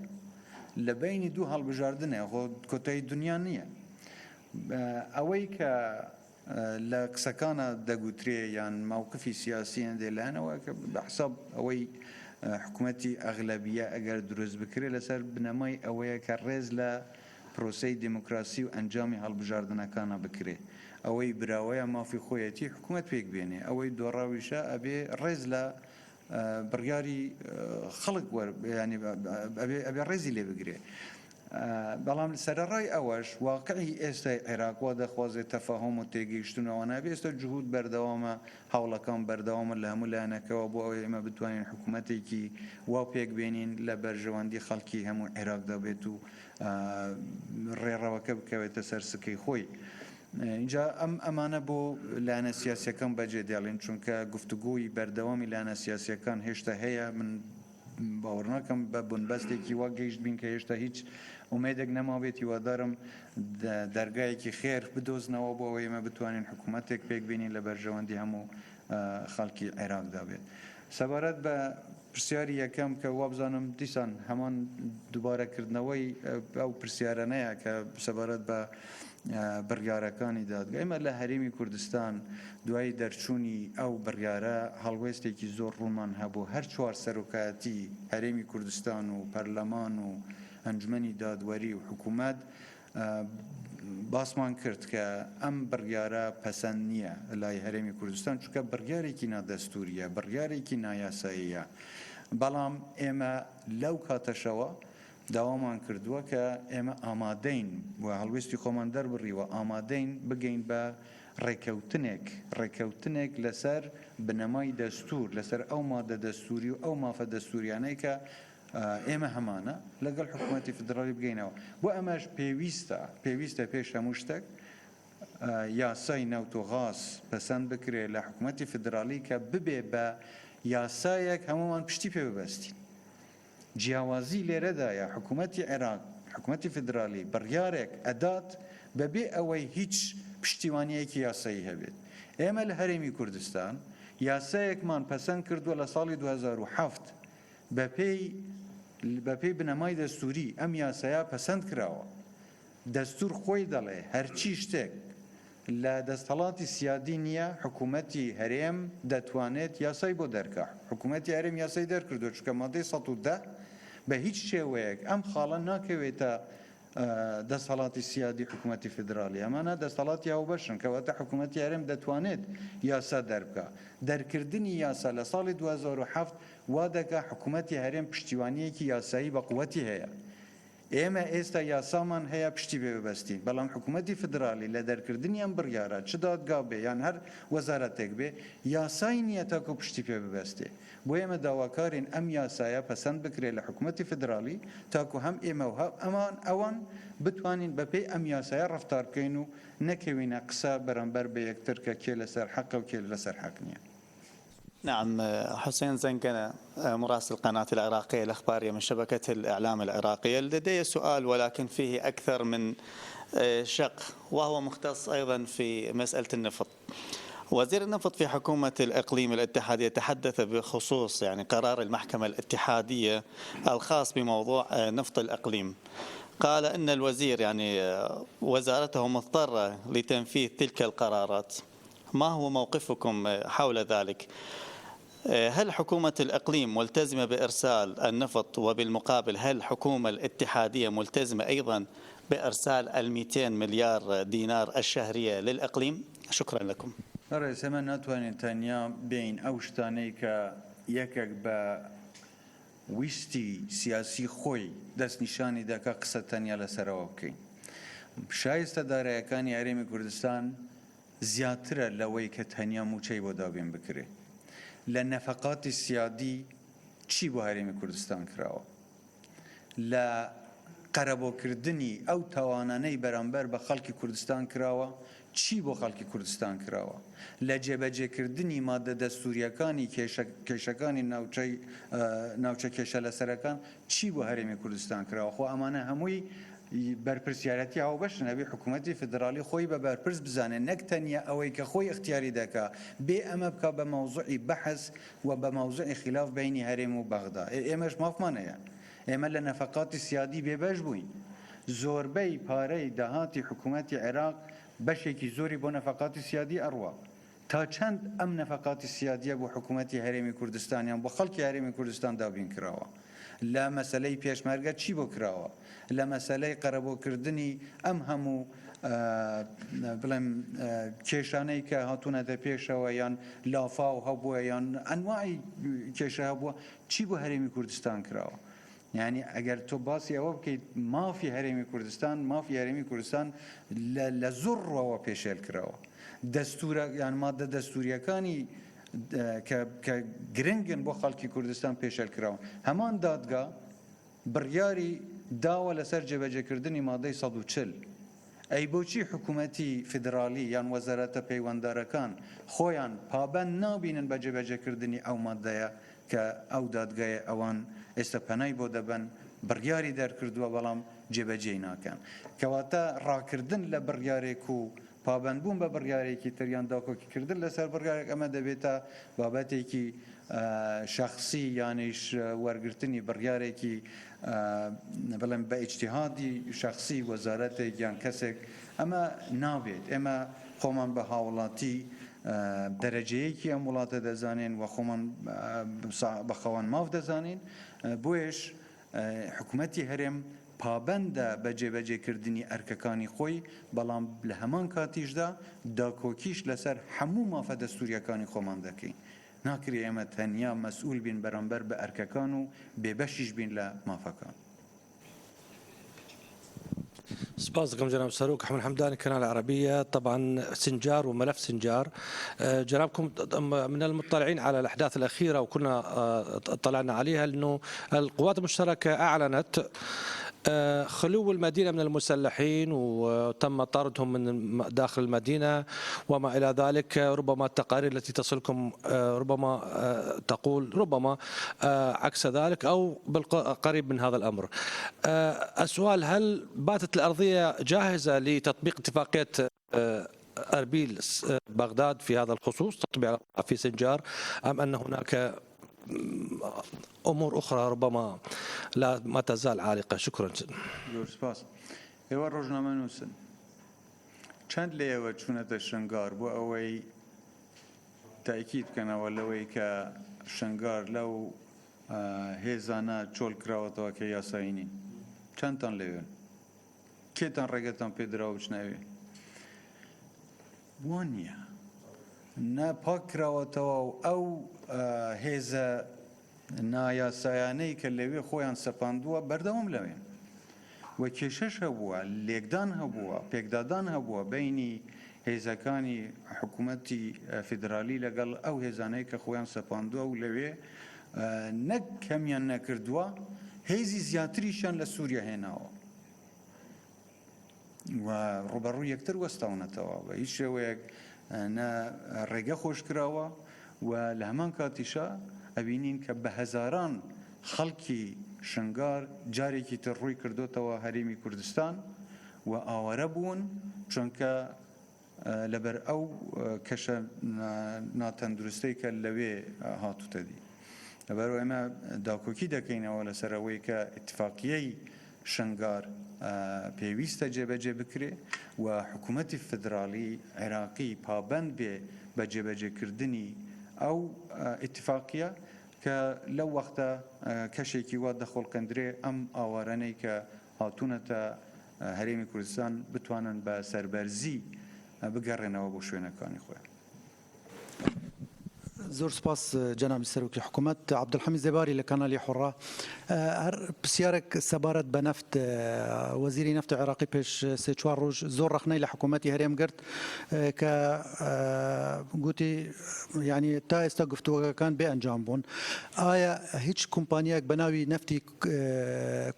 لە بەینی دوو هەڵبژاردنێ، خۆ کۆتایی دنیا نییە. ئەوەی کە لە قسەکانا دەگوترێ یان مەوقفی سیاسی هەندێ لایەنەوە کە بە حساب ئەوەی حکومەتی ئەغلەبیە ئەگەر دروست بکرێ لەسەر بنەمای ئەوەیە کە ڕێز لە پرۆسەی دێموکراسی و ئەنجامی هەڵبژاردنەکانا بکرێ. ئەوەی براوەیە مافی خۆیەتی حکومەت پێک بێنێ، ئەوەی دۆڕاویشە ئەبێ ڕێز لە بڕیاری خەڵک وەر یانی ئەبێ ئەبێ ڕێزی لێ بگرێ. بەڵام سەرەڕای ئەوەش واقعی ئێستای عێراق وا دەخوازێت تەفاهوم و تێگەیشتن و ئەوانە هەبێ. ئێستا جهود بەردەوامە، هەوڵەکان بەردەوامن لە هەموو لایەنەکەوە بۆ ئەوەی ئێمە بتوانین حکوومەتێکی وا پێک بێنین لە بەرژەوەندی خەڵکی هەموو عێراقدا بێت و ڕێڕەوەکە بکەوێتە سەر سکەی خۆی. ئینجا ئەم ئەمانە بۆ لایەنە سیاسیەکان بەجێ دێڵین، چونکە گفتوگۆی بەردەوامی لایەنە سیاسیەکان هێشتا هەیە. من باوەڕ ناکەم بە بنبەستێکی وا گەیشت بین کە هێشتا هیچ ئومێدێک نەمابێت. هیوادارم دەرگایەکی خێر بدۆزنەوە بۆ ئەوەی ئێمە بتوانین حکوومەتێک پێک بێنین لە بەرژەوەندی هەموو خەڵکی عێراقدا بێت. سەبارەت بە پرسیاری یەکەم کە وابزانم دیسان هەمان دووبارەکردنەوەی ئەو پرسیارانەیە کە سەبارەت بە بڕیارەکانی دادگا، ئێمە لە هەرێمی کوردستان دوای دەرچوونی ئەو بڕیارە هەڵوێستێکی زۆر ڕوونمان هەبوو، هەر چوار سەرۆکایەتی هەرێمی کوردستان و پەرلەمان و ئەنجومەنی دادوەری و حکوومەت باسمان کرد کە ئەم بڕیارە پەسەند نییە لای هەرێمی کوردستان، چونکە بڕیارێکی نادەستوورییە، بڕیارێکی نایاساییە، بەڵام ئێمە لەو کاتەشەوە داوامان کردووە کە ئێمە ئامادەین و هەڵوێستی خۆمان دەربڕیوە، ئامادەین بگەین بە ڕێکەوتنێک، ڕێکەوتنێک لەسەر بنەمای دەستوور، لەسەر ئەو مادە دەستووری و ئەو مافە دەستووریانەی کە ئێمە هەمانە لەگەڵ حکوومەتی فیدراڵی بگەینەوە. بۆ ئەمەش پێویستە پێویستە پێش هەموو شتێک یاسای نەوت و غاز پەسەند بکرێ لە حکوومەتی فیدراڵی کە ببێ بە یاسایەک هەموومان پشتی پێ ببەستین. جیاوازی لێرەدایە حکوومەتی عێراق، حکوومەتی فیدراڵی بڕیارێک ئەدات بەبێ ئەوەی هیچ پشتیوانییەکی یاسایی هەبێت. ئێمە لە هەرێمی کوردستان یاسایەکمان پەسەند کردووە لە ساڵی 2007 بەپێی بەپێی بنەمای دەستووری ئەم یاسایە پەسەند کراوە. دەستوور خۆی دەڵێ هەرچی شتێک لە دەستهەڵاتی سیادی نییە حکوومەتی هەرێم دەتوانێت یاسای بۆ دەرکا. حکوومەتی هەرێم یاسای دەرکردووە چونکە مادەی 110 بە هیچ شێوەیەک ئەم خاڵە ناکەوێتە دەستهەڵاتی سیادی حکوومەتی فیدراڵی. ئەمانە دەستهەڵاتی هاوبەشن کەواتە حکوومەتی هەرێم دەتوانێت یاسا دەربکا. دەرکردنی یاسا لە ساڵی 2007 وا دەکا حکومەتی هەرێم پشتیوانییەکی یاسایی بە قوەتی هەیە. ئێمە ئێستا یاسامان هەیە پشتی پێ ببەستین، بەڵام حکومەتی فیدراڵی لە دەرکردنی ئەم بڕیارە چ دادگا بێ یان هەر وەزارەتێک بێ یاسای نییە تاکو پشتی پێ ببەستێ. بۆیە ئێمە داواکارین ئەم یاسایە پەسەند بکرێ لە حکومەتی فیدراڵی تاکو هەم ئێمە و هەم ئەمان ئەوان بتوانین بەپێی ئەم یاسایە ڕەفتار بکەین و نەکەوینە قسە بەرامبەر بە یەکتر کە کێ لەسەر حەقە و کێ لەسەر حەق نییە. نعم حسين زنقنة مراسل قناة العراقية الإخبارية من شبكة الإعلام العراقية. لدي سؤال ولكن فيه أكثر من شق، وهو مختص أيضا في مسألة النفط. وزير النفط في حكومة الإقليم الاتحادية تحدث بخصوص يعني قرار المحكمة الاتحادية الخاص بموضوع نفط الإقليم. قال ان الوزير يعني وزارته مضطرة لتنفيذ تلك القرارات ما هو موقفكم حول ذلك؟ هل حكومة الإقليم ملتزمة بإرسال النفط وبالمقابل هل الحكومة الاتحادية ملتزمة أيضا بإرسال ال 200 مليار دينار الشهرية للإقليم؟ شكرا لكم. بەڕێز ئێمە ناتوانین تەنیا بێین ئەو شتانەی کە یەکێک بە ویستی سیاسی خۆی دەستنیشانی دەکا قسە تەنیا لەسەرەوە بکەین. شایستە دارایەکانی هەرێمی کوردستان زیاترە لەوەی کە تەنیا مووچەی بۆ دابین بکرێ. لە نەفەقاتی سیادی چی بۆ هەرێمی کوردستان کراوە؟ لە قەرەبۆکردنی ئەو تاوانانەی بەرامبەر بە خەڵکی کوردستان کراوە چی بۆ خەڵکی کوردستان کراوە؟ لە جێبەجێکردنی مادە دەستوورییەکانی کێشەکانی ناوچەی ناوچە کێشەلەسەرەکان چی بۆ هەرێمی کوردستان کراوە؟ خۆ ئەمانە هەمووی بەرپرسیارەتی هاوبەشن، ئەبێ حکوومەتی فیدراڵی خۆی بە بەرپرس بزانێ نەک تەنیا ئەوەی کە خۆی ئیختیاری دەکا بێ ئەمە بکا بە مەوزوعی بەحس و بە مەوزوعی خیلاف بەینی هەرێم و بەغدا. ئێ ئێمەش مافمان هەیە. ئێمە لە نەفەقاتی سیادی بێبەش بووین. زۆربەی پارەی داهاتی حکوومەتی عێراق بەشێکی زۆری بۆ نەفەقاتی سیادی ئەڕوا. تا چەند ئەم نەفەقاتی سیادیە بۆ حکوومەتی هەرێمی کوردستان یان بۆ خەڵکی هەرێمی کوردستان دابین کراوە؟ لە مەسەلەی پێشمەرگە چی بۆ کراوە؟ لە مەسەلەی قەرەبۆکردنی ئەم هەموو بڵێم کێشانەی کە هاتوونەتە پێشەوە یان لافاو هەبووە یان ئەنواعی کێشە هەبووە چی بۆ هەرێمی کوردستان کراوە؟ یانی ئەگەر تۆ باسی ئەوە بکەیت مافی هەرێمی کوردستان مافی هەرێمی کوردستان لە زۆر ڕوەوە پێشێل کراوە دەستورە یان مادە دەستوریەکانی کە گرنگن بۆ خەڵکی کوردستان پێشێل کراون هەمان دادگا بڕیاری داوە لەسەر جێبەجێکردنی مادەی 140 ئەی بۆچی حکوومەتی فیدراڵی یان وەزارەتە پەیوەندارەکان خۆیان پابەند نابینن بە جێبەجێکردنی ئەو مادەیە کە ئەو دادگایە ئەوان ئێستا پەنای بۆ دەبەن بڕیاری دەرکردووە بەڵام جێبەجێی ناکەن. کەواتە ڕاکردن لە بڕیارێک و پابەندبوون بە بڕیارێکی تر یان داکۆکیکردن لەسەر بڕیارێک ئەمە دەبێتە بابەتێکی شەخسی یانیش وەرگرتنی بڕیارێکی بڵێم بە ئیجتیهادی شەخسی وەزارەتێک یان کەسێک ئەمە نابێت ئێمە خۆمان بە هاوڵاتی دەرەجەیەکی ئەم وڵاتە دەزانین و خۆمان بە خاوەن ماف دەزانین بۆیەش حکومەتی هەرێم پابەندە بە جێبەجێکردنی ئەرکەکانی خۆی، بەڵام لە هەمان کاتیشدا داکۆکیش لەسەر هەموو مافە دەستوورییەکانی خۆمان دەکەین. ناکرێ ئێمە تەنیا مەسئول بین بەرامبەر بە ئەرکەکان و بێبەشیش بین لە مافەکان. سپاس دەکەم جەناب سەرۆک ئەحمەد حەمدانی کەناڵ عربیە طبعا سنجار وملف سنجار جنابكم من المطلعين على الأحداث الأخيرة وكنا اطلعنا عليها أنه القوات المشتركة أعلنت خلو المدينة من المسلحين وتم طردهم من داخل المدينة وما إلى ذلك ربما التقارير التي تصلكم ربما تقول ربما عكس ذلك أو بالقريب من هذا الأمر السؤال هل باتت الأرضية جاهزة لتطبيق اتفاقية أربيل بغداد في هذا الخصوص تطبيق في سنجار أم أن هناك أمور أخرى ربما لا ما تزال عالقة شكرا زۆر سپاس ئێوە ڕۆژنامەنووسن چەند لە ئێوە چوونەتە شنگار بۆ ئەوەی تاکید بکەنەوە لەوەی کە شنگار لەو هێزانە چۆل کراوەتەوە کە یاسایی نین چەندتان لەوێن کێتان ڕێگەتان پێدراوە بچنە ئەوێ وا نییە نە پاک کراوەتەوە و ئەو هێزە نایاسایانەی کە لەوێ خۆیان سەپاندووە بەردەوام لەوێن و کێشەش هەبووە، لێکدان هەبووە، پێکدادان هەبووە بەینی هێزەکانی حکوومەتی فیدرالی لەگەڵ ئەو هێزانەی کە خۆیان سەپاندووە و لەوێ نەک کەمیان نەکردووە، هێزی زیاتریشیان لە سووریا هێناوە. و ڕووبەڕووی یەکتر وەستاونەتەوە، بە هیچ شێوەیەک نە ڕێگە خۆشکراوە و لە هەمان کاتیشا ئەبینین کە بە هەزاران خەڵکی شنگار جارێکی تر ڕووی کردۆتەوە هەرێمی کوردستان و ئاوارە بوون چونکە لەبەر ئەو کەشە ناتەندروستەی کە لەوێ هاتوتە دی. لەبەرئەوە ئێمە داکۆکی دەکەینەوە لەسەر ئەوەی کە ئیتفاقیەی. شنگار پێویستە جێبەجێ بکرێ و حکوومەتی فیدراڵی عێراقی پابەند بێ بە جێبەجێکردنی ئەو ئیتفاقییە کە لەو وەختە کەشێکی وا دەخوڵقێندرێ ئەم ئاوارانەی کە هاتوونەتە هەرێمی کوردستان بتوانن بە سەربەرزی بگەڕێنەوە بۆ شوێنەکانی خۆیان. زۆر سوپاس جەنابی سەرۆکی حکوومەت. عەبدولحەمید زێباری لە کەنالی حوڕە. هەر پرسیارێک سەبارەت بە نەفت، وەزیری نەفتی عێراقی پێش سێ چوار ڕۆژ زۆر ڕەخنەی لە حکوومەتی هەرێم گرت کە گوتی یعنی تا ئێستا گفتوگۆکان بێ ئەنجام بوون. ئایا هیچ کۆمپانیایەک بە ناوی نەفتی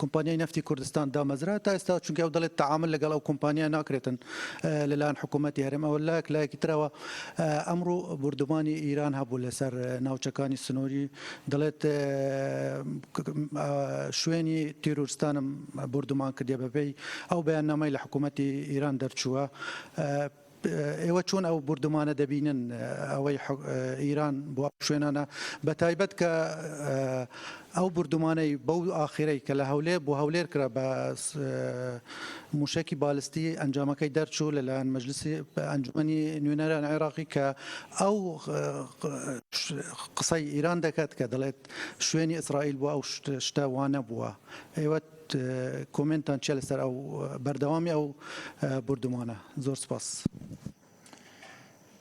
کۆمپانیای نەفتی کوردستان دامەزرا تا ئێستا چونکە ئەو دەڵێت تەعامل لەگەڵ ئەو کۆمپانیا ناکرێتن لەلایەن حکوومەتی هەرێم ئەوە لایەک لایەکی ترەوە ئەمڕۆ بوردومانی ئیران هەبوو لەسەر ناوچەکانی سنووری دەڵێت شوێنی تیرۆرستانم بوردومان کردیە بەپێی ئەو بەیاننامەی لە حکوومەتی ئیران دەرچووە ئێوە چۆن ئەو بوردومانە دەبینن ئەوەی ئیران بۆ ئەو شوێنانە بە تایبەت کە ئەو بوردومانەی بەو ئاخیرەی کە لە هەولێر بۆ هەولێر کرا بە موشەکی بالستی ئەنجامەکەی دەرچوو لەلایەن مەجلسی ئەنجومەنی نوێنەران عێراقی کە ئەو قسەی ئیران دەکات کە دەڵێت شوێنی ئیسرائیل بۆ ئەو شتە وانە بووە ئێوە کۆمێنتان چیە لەسەر ئەو بەردەوامی ئەو بوردومانە؟ زۆر سپاس.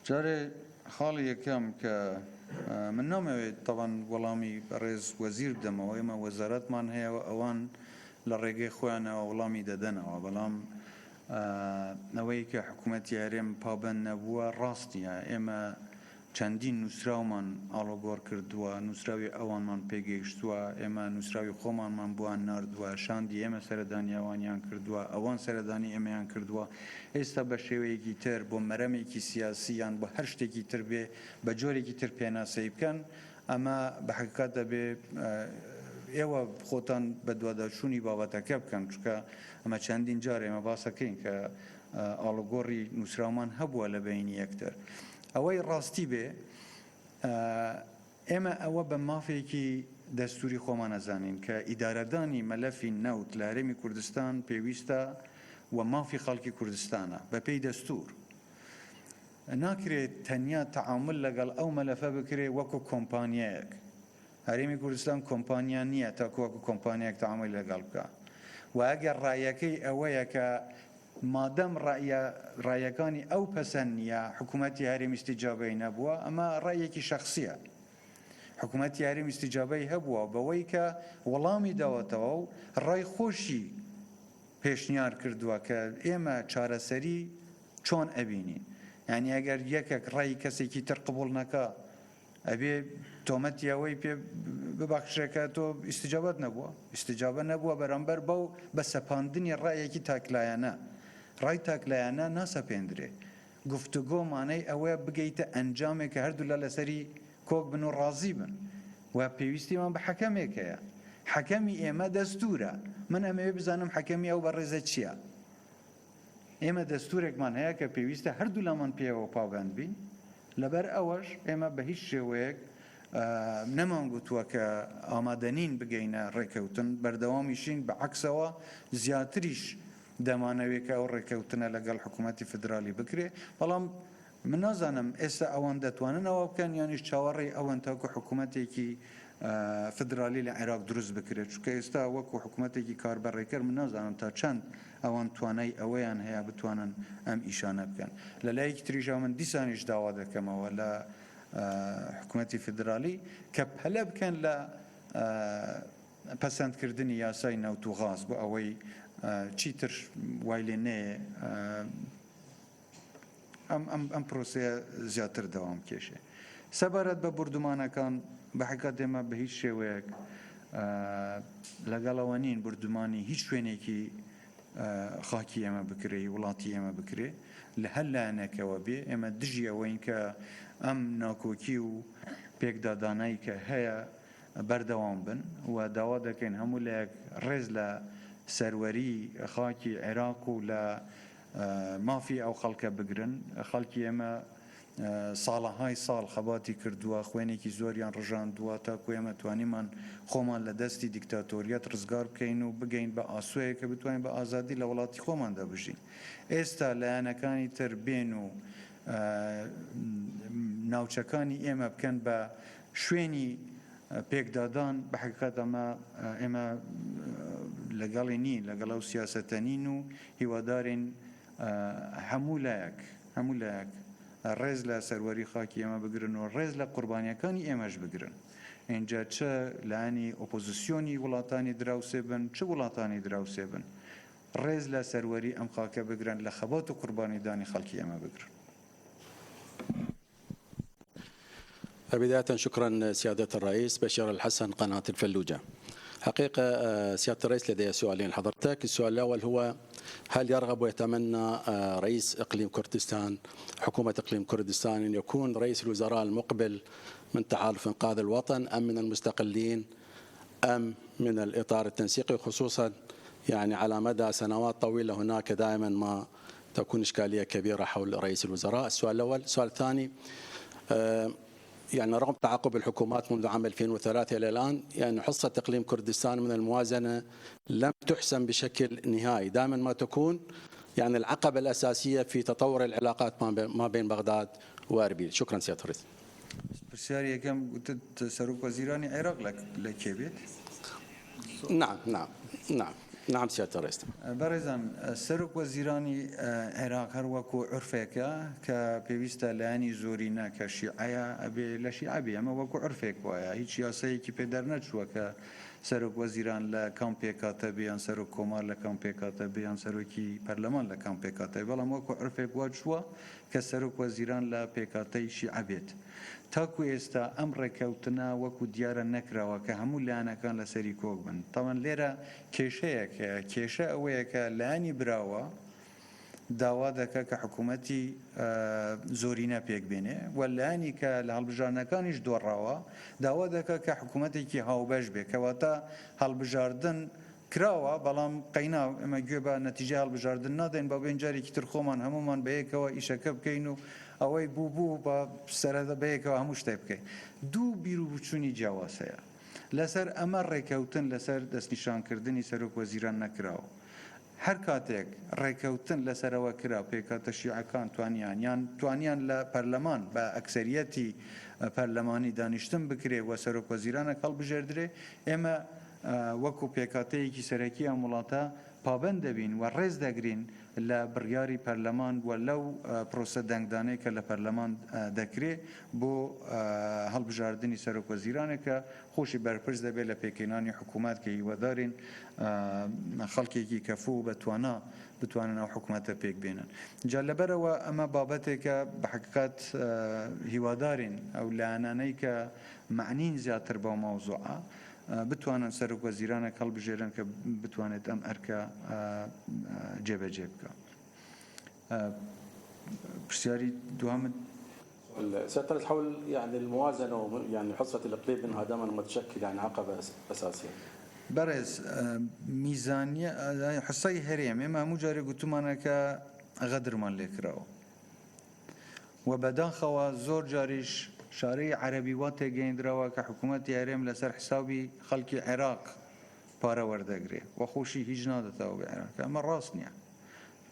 جارێ خاڵی یەکەم کە من نامەوێت تەبعەن وەڵامی بەڕێز وەزیر بدەمەوە، ئێمە وەزارەتمان هەیە و ئەوان لە ڕێگەی خۆیانەوە وەڵامی دەدەنەوە، بەڵام ئەوەی کە حکوومەتی هەرێم پابەند نەبووە ڕاست نییە، ئێمە چەندین نووسراومان ئاڵۆگۆڕ کردووە، نووسراوی ئەوانمان پێگەیشتووە، ئێمە نووسراوی خۆمانمان بۆیان ناردووە، شاندی ئێمە سەردانی ئەوانیان کردووە، ئەوان سەردانی ئێمەیان کردووە، ئێستا بە شێوەیەکی تر بۆ مەرەمێکی سیاسی یان بۆ هەر شتێکی تر بێ بە جۆرێکی تر پێناسەی بکەن، ئەمە بە حەقیقەت دەبێ ئێوە خۆتان بەدواداچوونی بابەتەکە بکەن، چونکە ئەمە چەندین جار ئێمە باسەکەین کە ئاڵوگۆڕی نووسراومان هەبووە لە بەینی یەکتر. ئەوەی ڕاستی بێ ئێمە ئەوە بە مافێکی دەستوری خۆمان ئەزانین کە ئیدارەدانی مەلەفی نەوت لە هەرێمی کوردستان پێویستە و مافی خەڵکی کوردستانە بە پێی دەستور. ناکرێت تەنیا تەعامول لەگەڵ ئەو مەلەفە بکرێ وەکو کۆمپانیایەک. هەرێمی کوردستان کۆمپانیا نییە تاکو وەکو کۆمپانیایەک تەعامولی لەگەڵ بکا و ئەگەر ڕایەکەی ئەوەیە کە مادەم ڕەئیە ڕایەکانی ئەو پەسەند نییە حکوومەتی هەرێم ئیستیجابەی نەبووە ئەمە ڕەئیەکی شەخسییە حکوومەتی هەرێم ئیستیجابەی هەبووە بەوەی کە وەڵامی داوەتەوە و ڕای خۆشی پێشنیار کردووە کە ئێمە چارەسەری چۆن ئەبینین یانی ئەگەر یەکێک ڕای کەسێکی تر قبوڵ نەکا ئەبێ تۆمەتی ئەوەی پێ ببەخشرێ کە تۆ ئیستیجابەت نەبووە، ئیستیجابە نەبووە بەرامبەر بەو بە سەپاندنی ڕایەکی تاکلایەنە. ڕای تاکلایەنە ناسەپێندرێ. گفتوگۆ مانای ئەوەیە بگەیتە ئەنجامێک کە هەردوولا لەسەری کۆک بن و ڕازی بن و پێویستیمان بە حەکەمێک هەیە. حەکەمی ئێمە دەستوورە. من ئەمەوێ بزانم حەکەمی ئەو بەڕێزە چییە؟ ئێمە دەستوورێکمان هەیە کە پێویستە هەردوولامان پێیەوە پابەند بین، لەبەر ئەوەش ئێمە بە هیچ شێوەیەک نەمانگوتووە کە ئامادەنین بگەینە ڕێککەوتن، بەردەوامیشین، بە عەکسەوە زیاتریش دەمانەوێت کە ئەو ڕێککەوتنە لەگەڵ حکوومەتی فیدرالی بکرێ، بەڵام من نازانم ئێستا ئەوان دەتوانن ئەوە بکەن یانیش چاوەڕێی ئەوەن تاکو حکوومەتێکی فیدرالی لە عێراق دروست بکرێت، چونکە ئێستا وەکو حکوومەتێکی کاربەڕێکەر من نازانم تا چەند ئەوان توانای ئەوەیان هەیە بتوانن ئەم ئیشانە بکەن. لە لایەکی تریشەوە من دیسانیش داوا دەکەمەوە لە حکومەتی فیدرالی کە پەلە بکەن لە پەسەندکردنی یاسای نەوت و غاز بۆ ئەوەی چیتر وای لێ نەیە ئەم ئەم ئەم پرۆسەیە زیاتر دەوام بکێشێ. سەبارەت بە بوردومانەکان بە حەقیقەت ئێمە بە هیچ شێوەیەک لەگەڵ ئەوە نین بوردومانی هیچ شوێنێکی خاکی ئێمە بکرێ وڵاتی ئێمە بکرێ لە هەر لایەنێکەوە بێ ئێمە دژی ئەوەین کە ئەم ناکۆکی و پێکدادانای کە هەیە بەردەوام بن و داوا دەکەین هەموو لایەک ڕێز لە سەروەری خاکی عێراق و لە مافی ئەو خەڵکە بگرن، خەڵکی ئێمە. ساڵەهای ساڵ خەباتی کردووە، خوێنێکی زۆریان ڕژاندووە تاکو ئێمە توانیمان خۆمان لە دەستی دیکتاتۆریەت ڕزگار بکەین و بگەین بە ئاسۆیەک کە بتوانین بە ئازادی لە وڵاتی خۆماندا بژین. ئێستا لایەنەکانی تر بێن و ناوچەکانی ئێمە بکەن بە شوێنی پێکدادان، بە حەقیقەت ئەمە ئێمە لەگەڵی نین، لەگەڵ ئەو سیاسەتە نین و هیوادارین هەموو لایەک هەموو لایەک ڕێز لە سەروەری خاکی ئێمە بگرن و ڕێز لە قوربانیەکانی ئێمەش بگرن ئینجا چ لایەنی ئۆپۆزسیۆنی وڵاتانی دراوسێ بن چ وڵاتانی دراوسێ بن ڕێز لە سەروەری ئەم خاکە بگرن لە خەبات و قوربانیدانی خەڵکی ئێمە بگرن. بداية شكرا سيادة الرئيس بشير الحسن قناة الفلوجة حقيقة سيادة الرئيس لدي سؤالين لحضرتك السؤال الأول هو هل يرغب ويتمنى رئيس إقليم كردستان حكومة إقليم كردستان أن يكون رئيس الوزراء المقبل من تحالف إنقاذ الوطن أم من المستقلين أم من الإطار التنسيقي خصوصا يعني على مدى سنوات طويلة هناك دائما ما تكون إشكالية كبيرة حول رئيس الوزراء السؤال الأول السؤال الثاني يعني رغم تعاقب الحكومات منذ عام 2003 إلى الآن يعني حصة إقليم كردستان من الموازنة لم تحسم بشكل نهائي دائما ما تكون يعني العقبة الأساسية في تطور العلاقات ما بين بغداد وأربيل شكرا سيادة الرئيس پرسیاری یەکەم گوتت سەرۆک وەزیرانی عێراق لە کێ بێت؟ نعم نعم نعم نعم سیادة الرئیس. بەڕێزان سەرۆک وەزیرانی عێراق هەر وەکو عورفێکە کە پێویستە لایەنی زۆرینە کە شیعەیە ئەبێ لە شیعە بێ ئەمە وەکو عورفێک وایە هیچ یاسایەکی پێ دەرنەچووە کە سەرۆک وەزیران لە کام پێکهاتە بێ یان سەرۆک کۆمار لە کام پێکهاتە بێ یان سەرۆکی پەرلەمان لە کام پێکهاتە بێ بەڵام وەکو عورفێک وا چووە کە سەرۆک وەزیران لە پێکهاتەی شیعە بێت. تاکو ئێستا ئەم ڕێککەوتنە وەکو دیارە نەکراوە کە هەموو لایەنەکان لەسەری کۆک بن. تەبعەن لێرە کێشەیەک هەیە، کێشە ئەوەیە کە لایەنی براوە داوا دەکا کە حکوومەتی زۆرینە پێک بێنێ و لایەنی کە لە هەڵبژاردنەکانیش دۆڕاوە داوا دەکا کە حکوومەتێکی هاوبەش بێ کەواتە هەڵبژاردن کراوە، بەڵام قەینا ئێمە گوێ بە نەتیجەی هەڵبژاردن نادەین، با بێین جارێکی تر خۆمان هەموومان بەیەکەوە ئیشەکە بکەین و ئەوەی بوو بوو با سەرەتا بەیەکەوە هەموو شتێک بکەین. دوو بیروبوچوونی جیاواز هەیە لەسەر ئەمە، ڕێکەوتن لەسەر دەستنیشانکردنی سەرۆک وەزیران نەکراوە. هەر کاتێک ڕێکەوتن لەسەر ئەوە کرا پێکهاتە شیعەکان توانیان یان توانیان لە پەرلەمان بە ئەکسەریەتی پەرلەمانی دانیشتن بکرێ و سەرۆک وەزیرانێک هەڵبژێردرێ ئێمە وەکو پێکهاتەیەکی سەرەکی ئەم وڵاتە پابەند دەبین و ڕێز دەگرین لە بڕیاری پەرلەمان و لەو پرۆسە دەنگدانەی کە لە پەرلەمان دەکرێ بۆ هەڵبژاردنی سەرۆک وەزیرانێک کە خۆشی بەرپرس دەبێت لە پێکهێنانی حکوومەت کە هیوادارین خەڵکێکی کەفو و بەتوانا بتوانن ئەو حکوومەتە پێک بێنن. جا لەبەرئەوە ئەمە بابەتێکە بە حەقیقەت هیوادارین ئەو لایەنانەی کە مەعنین زیاتر بەو مەوزوعە بتوانن سەرۆک وەزیرانێک هەڵبژێرن کە بتوانێت ئەم ئەرکە جێبەجێ بکا. پرسیاری دووهەمت. سيادة الرئيس حول يعني الموازنة يعني حصة الإقليم منها دائما متشكل يعني عقبة أساسية. بەڕێز میزانیە حسەی هەرێم ئێمە هەموو جارێک گوتومانە کە غەدرمان لێکراوە و بەداخەوە زۆر جاریش شارەی عەرەبی وا تێگەیندراوە کە حکوومەتی هەرێم لەسەر حسابی خەڵکی عێراق پارە وەردەگرێ و خۆشی هیچ نادەتەوە بە عێراق ئەمە ڕاست نییە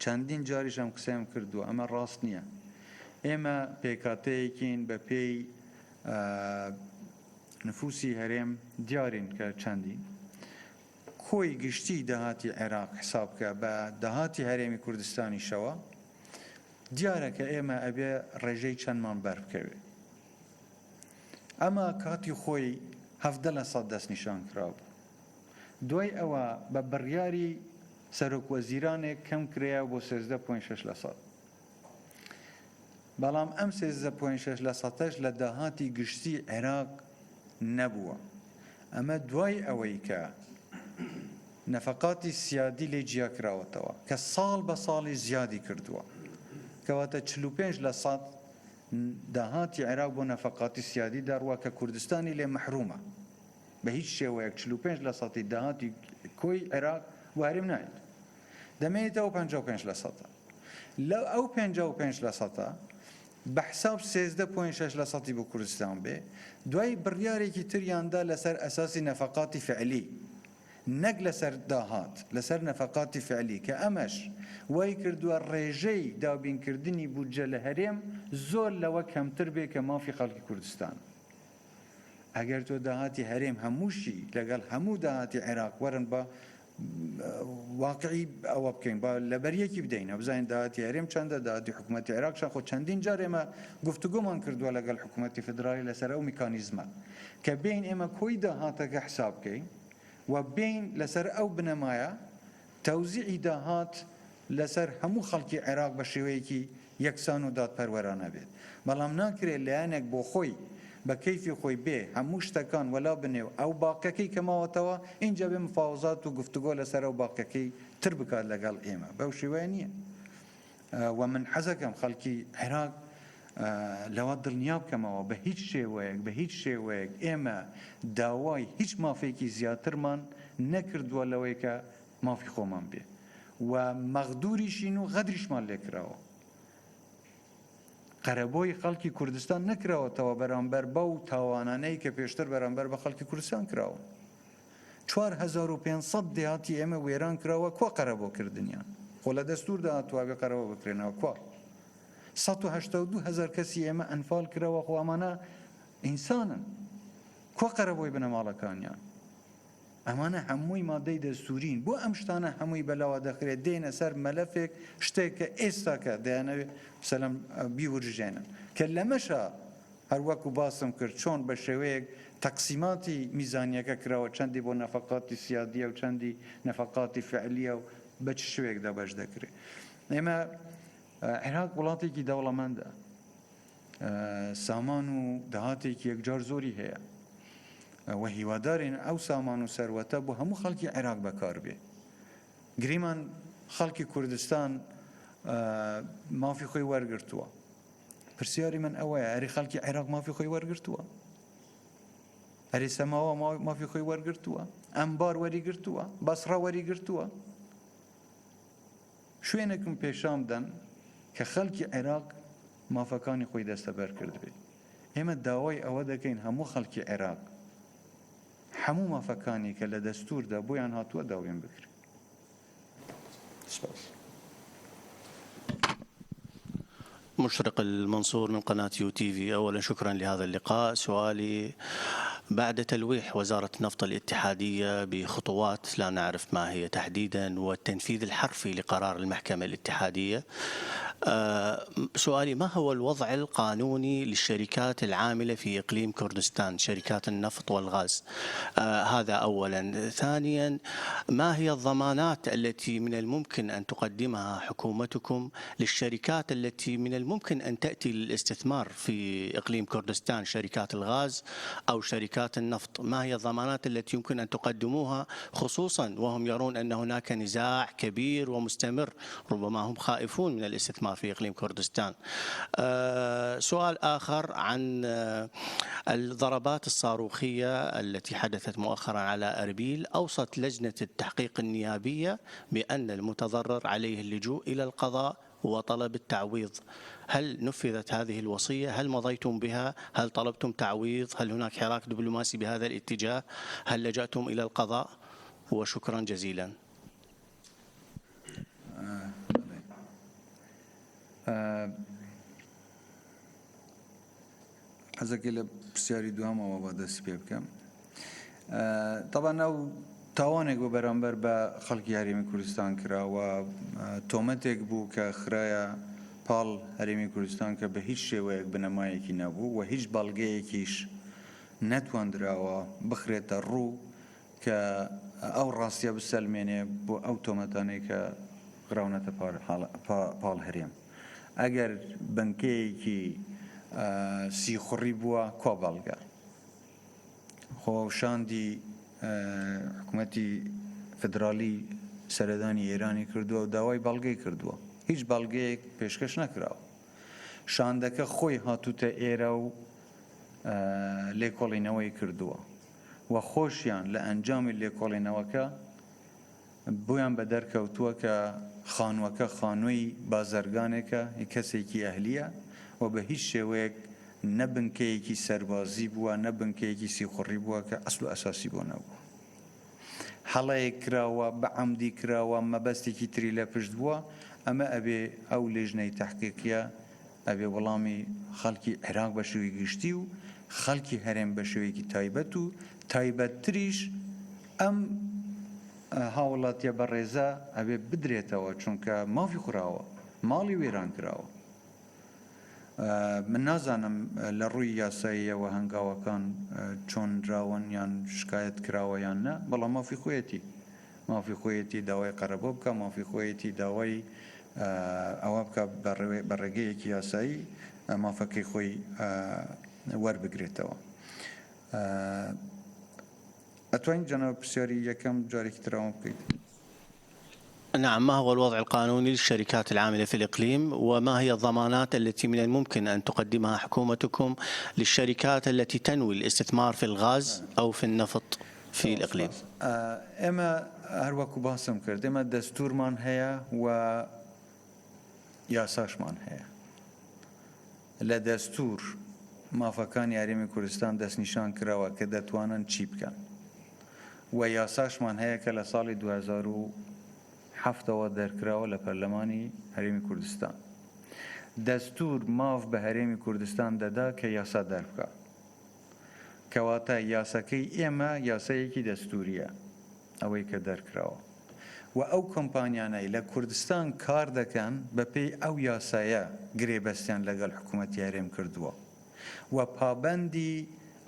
چەندین جاریش ئەم قسەیەم کردووە ئەمە ڕاست نییە ئێمە پێکهاتەیەکین بە پێی نفوسی هەرێم دیارین کە چەندین کۆی گشتی داهاتی عێراق حساب کە بە داهاتی هەرێمی کوردستانیشەوە دیارە کە ئێمە ئەبێ ڕێژەی چەندمان بەر بکەوێ. ئەمە کاتی خۆی 17 لە سەد دەستنیشان کرابوو. دوای ئەوە بە بڕیاری سەرۆک وەزیرانێک کەم کرایەوە بۆ سێزدە point شەش لە سەد. بەڵام ئەم سێزدە point شەش لە سەدەش لە داهاتی گشتی عێراق نەبووە. ئەمە دوای ئەوەی کە نەفەقاتی سیادی لێ جیا کراوەتەوە کە ساڵ بە ساڵیش زیادی کردووە. کەواتە 45 لە سەد داهاتی عێراق بۆ نەفەقاتی سیادی دەڕوا کە کوردستانی لێ مەحرومە. بە هیچ شێوەیەک 45 لە سەدی داهاتی کۆی عێراق بۆ هەرێم نایەت. دەمێنێتەوە 55 لە سەدە. لە ئەو 55 لە سەدە. بە حساب 13 point شەش لە سەتی بۆ کوردستان بێ، دوای بڕیارێکی تریان دا لەسەر ئەساسی نەفەقاتی فعلی نەک لەسەر داهات، لەسەر نەفەقاتی فعلی کە ئەمەش وای کردووە ڕێژەی دابینکردنی بودجە لە هەرێم زۆر لەوە کەمتر بێ کە مافی خەڵکی کوردستانە. ئەگەر تۆ داهاتی هەرێم هەمووشی لەگەڵ هەموو داهاتی عێراق وەرن با واقعی ئەوە بکەین با لەبەریەکی بدەینەوە بزانین داهاتی هەرێم چەندە داهاتی حکوومەتی عێراق چەند خۆ چەندین جار ئێمە گفتوگۆمان کردووە لەگەڵ حکوومەتی فیدراڵی لەسەر ئەو میکانیزمە کە بێین ئێمە کۆی داهاتەکە حساب بکەین و بێین لەسەر ئەو بنەمایە تەوزیعی داهات لەسەر هەموو خەڵکی عێراق بە شێوەیەکی یەکسان و دادپەروەرانە بێت، بەڵام ناکرێت لایەنێک بۆ خۆی بە کەیفی خۆی بێ هەموو شتەکان وەلا بنێ و ئەو باقیەکەی کە ماوەتەوە ئینجا بێ مفاوەزات و گفتوگۆ لەسەر ئەو باقیەکەی تر بکات لەگەڵ ئێمە، بەو شێوەیە نییە و من حەزەکەم خەڵکی عێراق لەوە دڵنیا بکەمەوە بە هیچ شێوەیەک بە هیچ شێوەیەک ئێمە داوای هیچ مافێکی زیاترمان نەکردووە لەوەی کە مافی خۆمان بێ و مەغدوریشین و غەدریشمان لێکراوە. قەرەبۆی خەڵکی کوردستان نەکراوەتەوە بەرامبەر بەو تاوانانەی کە پێشتر بەرامبەر بە خەڵکی کوردستان کراون. 4500 دێهاتی ئێمە وێران کراوە کوا قەرەبۆ کردنیان؟ خۆ لە دەستوردا هاتووە بێ قەرەبۆ بکرێنەوە کوا؟ 182 هەزار کەسی ئێمە ئەنفال کراوە خۆ ئەمانە ئینسانن کوا قەرەبۆی بنەماڵەکانیان؟ ئەمانە هەمووی مادەی دەستوورین، بۆ ئەم شتانە هەمووی بەلاوە دەخرێت، دێنە سەر مەلەفێک شتێک کە ئێستاکە دەیانەوێت مەسەلەن بیورژێنن، کە لەمەشا هەر وەکو باسم کرد چۆن بە شێوەیەک تەقسیماتی میزانیەکە کراوە چەندی بۆ نەفەقاتی سیادیە و چەندی نەفەقاتی فعلیە و بە چ شێوەیەک دابەش دەکرێت. ئێمە عێراق وڵاتێکی دەوڵەمەندە. سامان و داهاتێکی یەکجار زۆری هەیە و هیوادارین ئەو سامان و سەروەتە بۆ هەموو خەڵکی عێراق بەکاربێ. گریمان خەڵکی کوردستان مافی خۆی وەرگرتووە. پرسیاری من ئەوەیە ئەری خەڵکی عێراق مافی خۆی وەرگرتووە؟ ئەری سەماوە مافی خۆی وەرگرتووە؟ ئەنبار وەریگرتووە؟ بەسڕە وەریگرتووە؟ شوێنێکم پێشان بدەن کە خەڵکی عێراق مافەکانی خۆی دەستەبەر کردبێت. ئێمە داوای ئەوە دەکەین هەموو خەڵکی عێراق هەموو مافەکانی کە لە دەستووردا بۆیان هاتووە داوێن بکرێت. سپاس. مشرق المنصور من قناة يو تي في أولا شكرا لهذا اللقاء سؤالي بعد تلويح وزارة النفط الاتحادية بخطوات لا نعرف ما هي تحديدا والتنفيذ الحرفي لقرار المحكمة الاتحادية آه، سؤالي ما هو الوضع القانوني للشركات العاملة في إقليم كردستان شركات النفط والغاز آه، هذا أولا ثانيا ما هي الضمانات التي من الممكن أن تقدمها حكومتكم للشركات التي من الممكن أن تأتي للاستثمار في إقليم كردستان شركات الغاز أو شركات النفط ما هي الضمانات التي يمكن أن تقدموها خصوصا وهم يرون أن هناك نزاع كبير ومستمر ربما هم خائفون من الاستثمار في إقليم كردستان آه، سؤال آخر عن آه، الضربات الصاروخية التي حدثت مؤخرا على أربيل أوصت لجنة التحقيق النيابية بأن المتضرر عليه اللجوء إلى القضاء وطلب التعويض هل نفذت هذه الوصية؟ هل مضيتم بها؟ هل طلبتم تعويض؟ هل هناك حراك دبلوماسي بهذا الاتجاه؟ هل لجأتم إلى القضاء؟ وشكرا جزيلا حەزەکەی لە پرسیاری دووهەمەوە با دەستی پێ بکەم. تەبعەن ئەو تاوانێک بوو بەرامبەر بە خەڵکی هەرێمی کوردستان کرا و تۆمەتێک بوو کە خرایە پاڵ هەرێمی کوردستان کە بە هیچ شێوەیەک بنەمایەکی نەبوو و هیچ بەڵگەیەکیش نەتواندراوە بخرێتە ڕوو کە ئەو ڕاستیە بسەلمێنێ بۆ ئەو تۆمەتانەی کە خراونەتە پاڵ هەرێم. ئەگەر بنکەیەکی سیخوڕی بووە کوا بەڵگە؟ خۆ شاندی حکومەتی فیدراڵی سەردانی ئێرانی کردووە و داوای بەڵگەی کردووە. هیچ بەڵگەیەک پێشکەش نەکراوە. شاندەکە خۆی هاتووتە ئێرە و لێکۆڵینەوەی کردووە و خۆشیان لە ئەنجامی لێکۆڵینەوەکە بۆیان بەدەر کەوتووە کە خانووەکە خانووی بازرگانێکە، هی کەسێکی ئەهلییە و. و بە هیچ شێوەیەک نە بنکەیەکی سەربازی بووە نە بنکەیەکی سیخوڕی بووە کە ئەسل و ئەساسی بۆ نەبووە. هەڵەیەک کراوە، بە عەمدی کراوە، مەبەستێکی تری لە پشت بووە، ئەمە ئەبێ ئەو لێژنەی تەحقیقیە ئەبێ وەڵامی خەڵکی عێراق بە شێوەی گشتی و خەڵکی هەرێم بە شێوەیەکی تایبەت و تایبەتتریش ئەم هاوڵاتیە بەڕێزە ئەبێ بدرێتەوە چونکە مافی خوراوە، ماڵی وێران کراوە. من نازانم لە ڕووی یاساییەوە هەنگاوەکان چۆن نراون یان شکایەت کراوە یان نا، بەڵام مافی خۆیەتی. مافی خۆیەتی داوای قەرەبوو بکا، مافی خۆیەتی داوای ئەوە بکا بە ڕێگەیەکی یاسایی مافەکەی خۆی وەربگرێتەوە. ئەتوانی جەناب پرسیاری یەکەم جارێکی تر ئەوە بکەیت؟ نعم ما هو الوضع القانوني للشركات العاملة في الإقليم وما هي الضمانات التي من الممكن أن تقدمها حكومتكم للشركات التي تنوي الاستثمار في الغاز أو في النفط في الإقليم ئێمە هەر وەکو باسم کرد ئێمە دەستورمان هەیە و یاساشمان هەیە لە دەستور مافەکانی هەرێمی کوردستان دەستنیشان کراوە کە دەتوانن چی بکەن و یاساشمان هەیە کە لە ساڵی 2007 ەوە دەرکراوە لە پەرلەمانی هەرێمی کوردستان. دەستور ماف بە هەرێمی کوردستان دەدا کە یاسا دەربکا. کەواتە یاسەکەی ئێمە یاسایەکی دەستوریە ئەوەی کە دەرکراوە و ئەو کۆمپانیانەی لە کوردستان کار دەکەن بەپێی ئەو یاسایە گرێبەستیان لەگەڵ حکومەتی هەرێم کردووە و پابەندی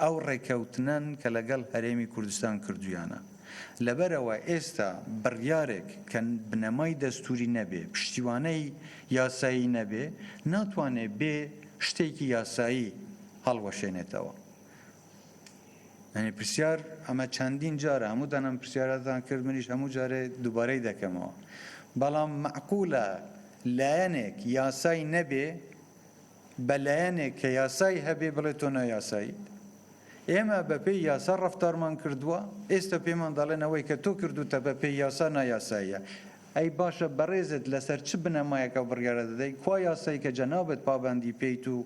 ئەو ڕێکەوتنەن کە لەگەڵ هەرێمی کوردستان کردویانە. لەبەرئەوە ئێستا بڕیارێک کە بنەمای دەستوری نەبێ، پشتیوانەی یاسایی نەبێ، ناتوانێ بێ شتێکی یاسایی هەڵوەشێنێتەوە. یانی پرسیار ئەمە چەندین جارە هەمووتان ئەم پرسیارەتان کرد منیش هەموو جارێ دووبارەی دەکەمەوە. بەڵام مەعقولە لایەنێک یاسای نەبێ بە لایەنێک کە یاسای هەبێ بڵێ تۆ نایاساییت؟ ئێمە بەپێی یاسا ڕەفتارمان کردووە، ئێستا پێمان دەڵێن ئەوەی کە تۆ کردووتە بەپێی یاسا نایاساییە. ئەی باشە بەڕێزت لەسەر چ بنەمایەک ئەو بڕیارە دەدەی؟ کوا یاسای کە جەنابت پابەندی پێیت و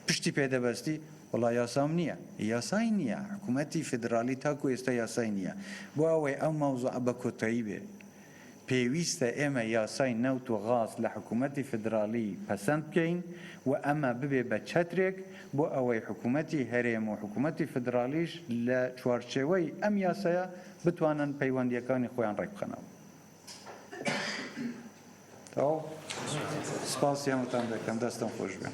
پشتی پێ دەبەستی؟ وەڵا یاسام نییە. یاسای نییە. حکوومەتی فیدراڵی تاکوو ئێستا یاسای نییە. بۆ ئەوەی ئەو مەوزوعە بە کۆتایی بێ. پێویستە ئێمە یاسای نەوت و غاز لە حکوومەتی فیدراڵی پەسەند بکەین و ئەمە ببێ بە چەترێک بۆ ئەوەی حکوومەتی هەرێم و حکوومەتی فیدراڵیش لە چوارچێوەی ئەم یاسایە بتوانن پەیوەندییەکانی خۆیان ڕێکبخەنەوە. تەواو. سپاسی هەمووتان دەکەم. دەستتان خۆش بێ.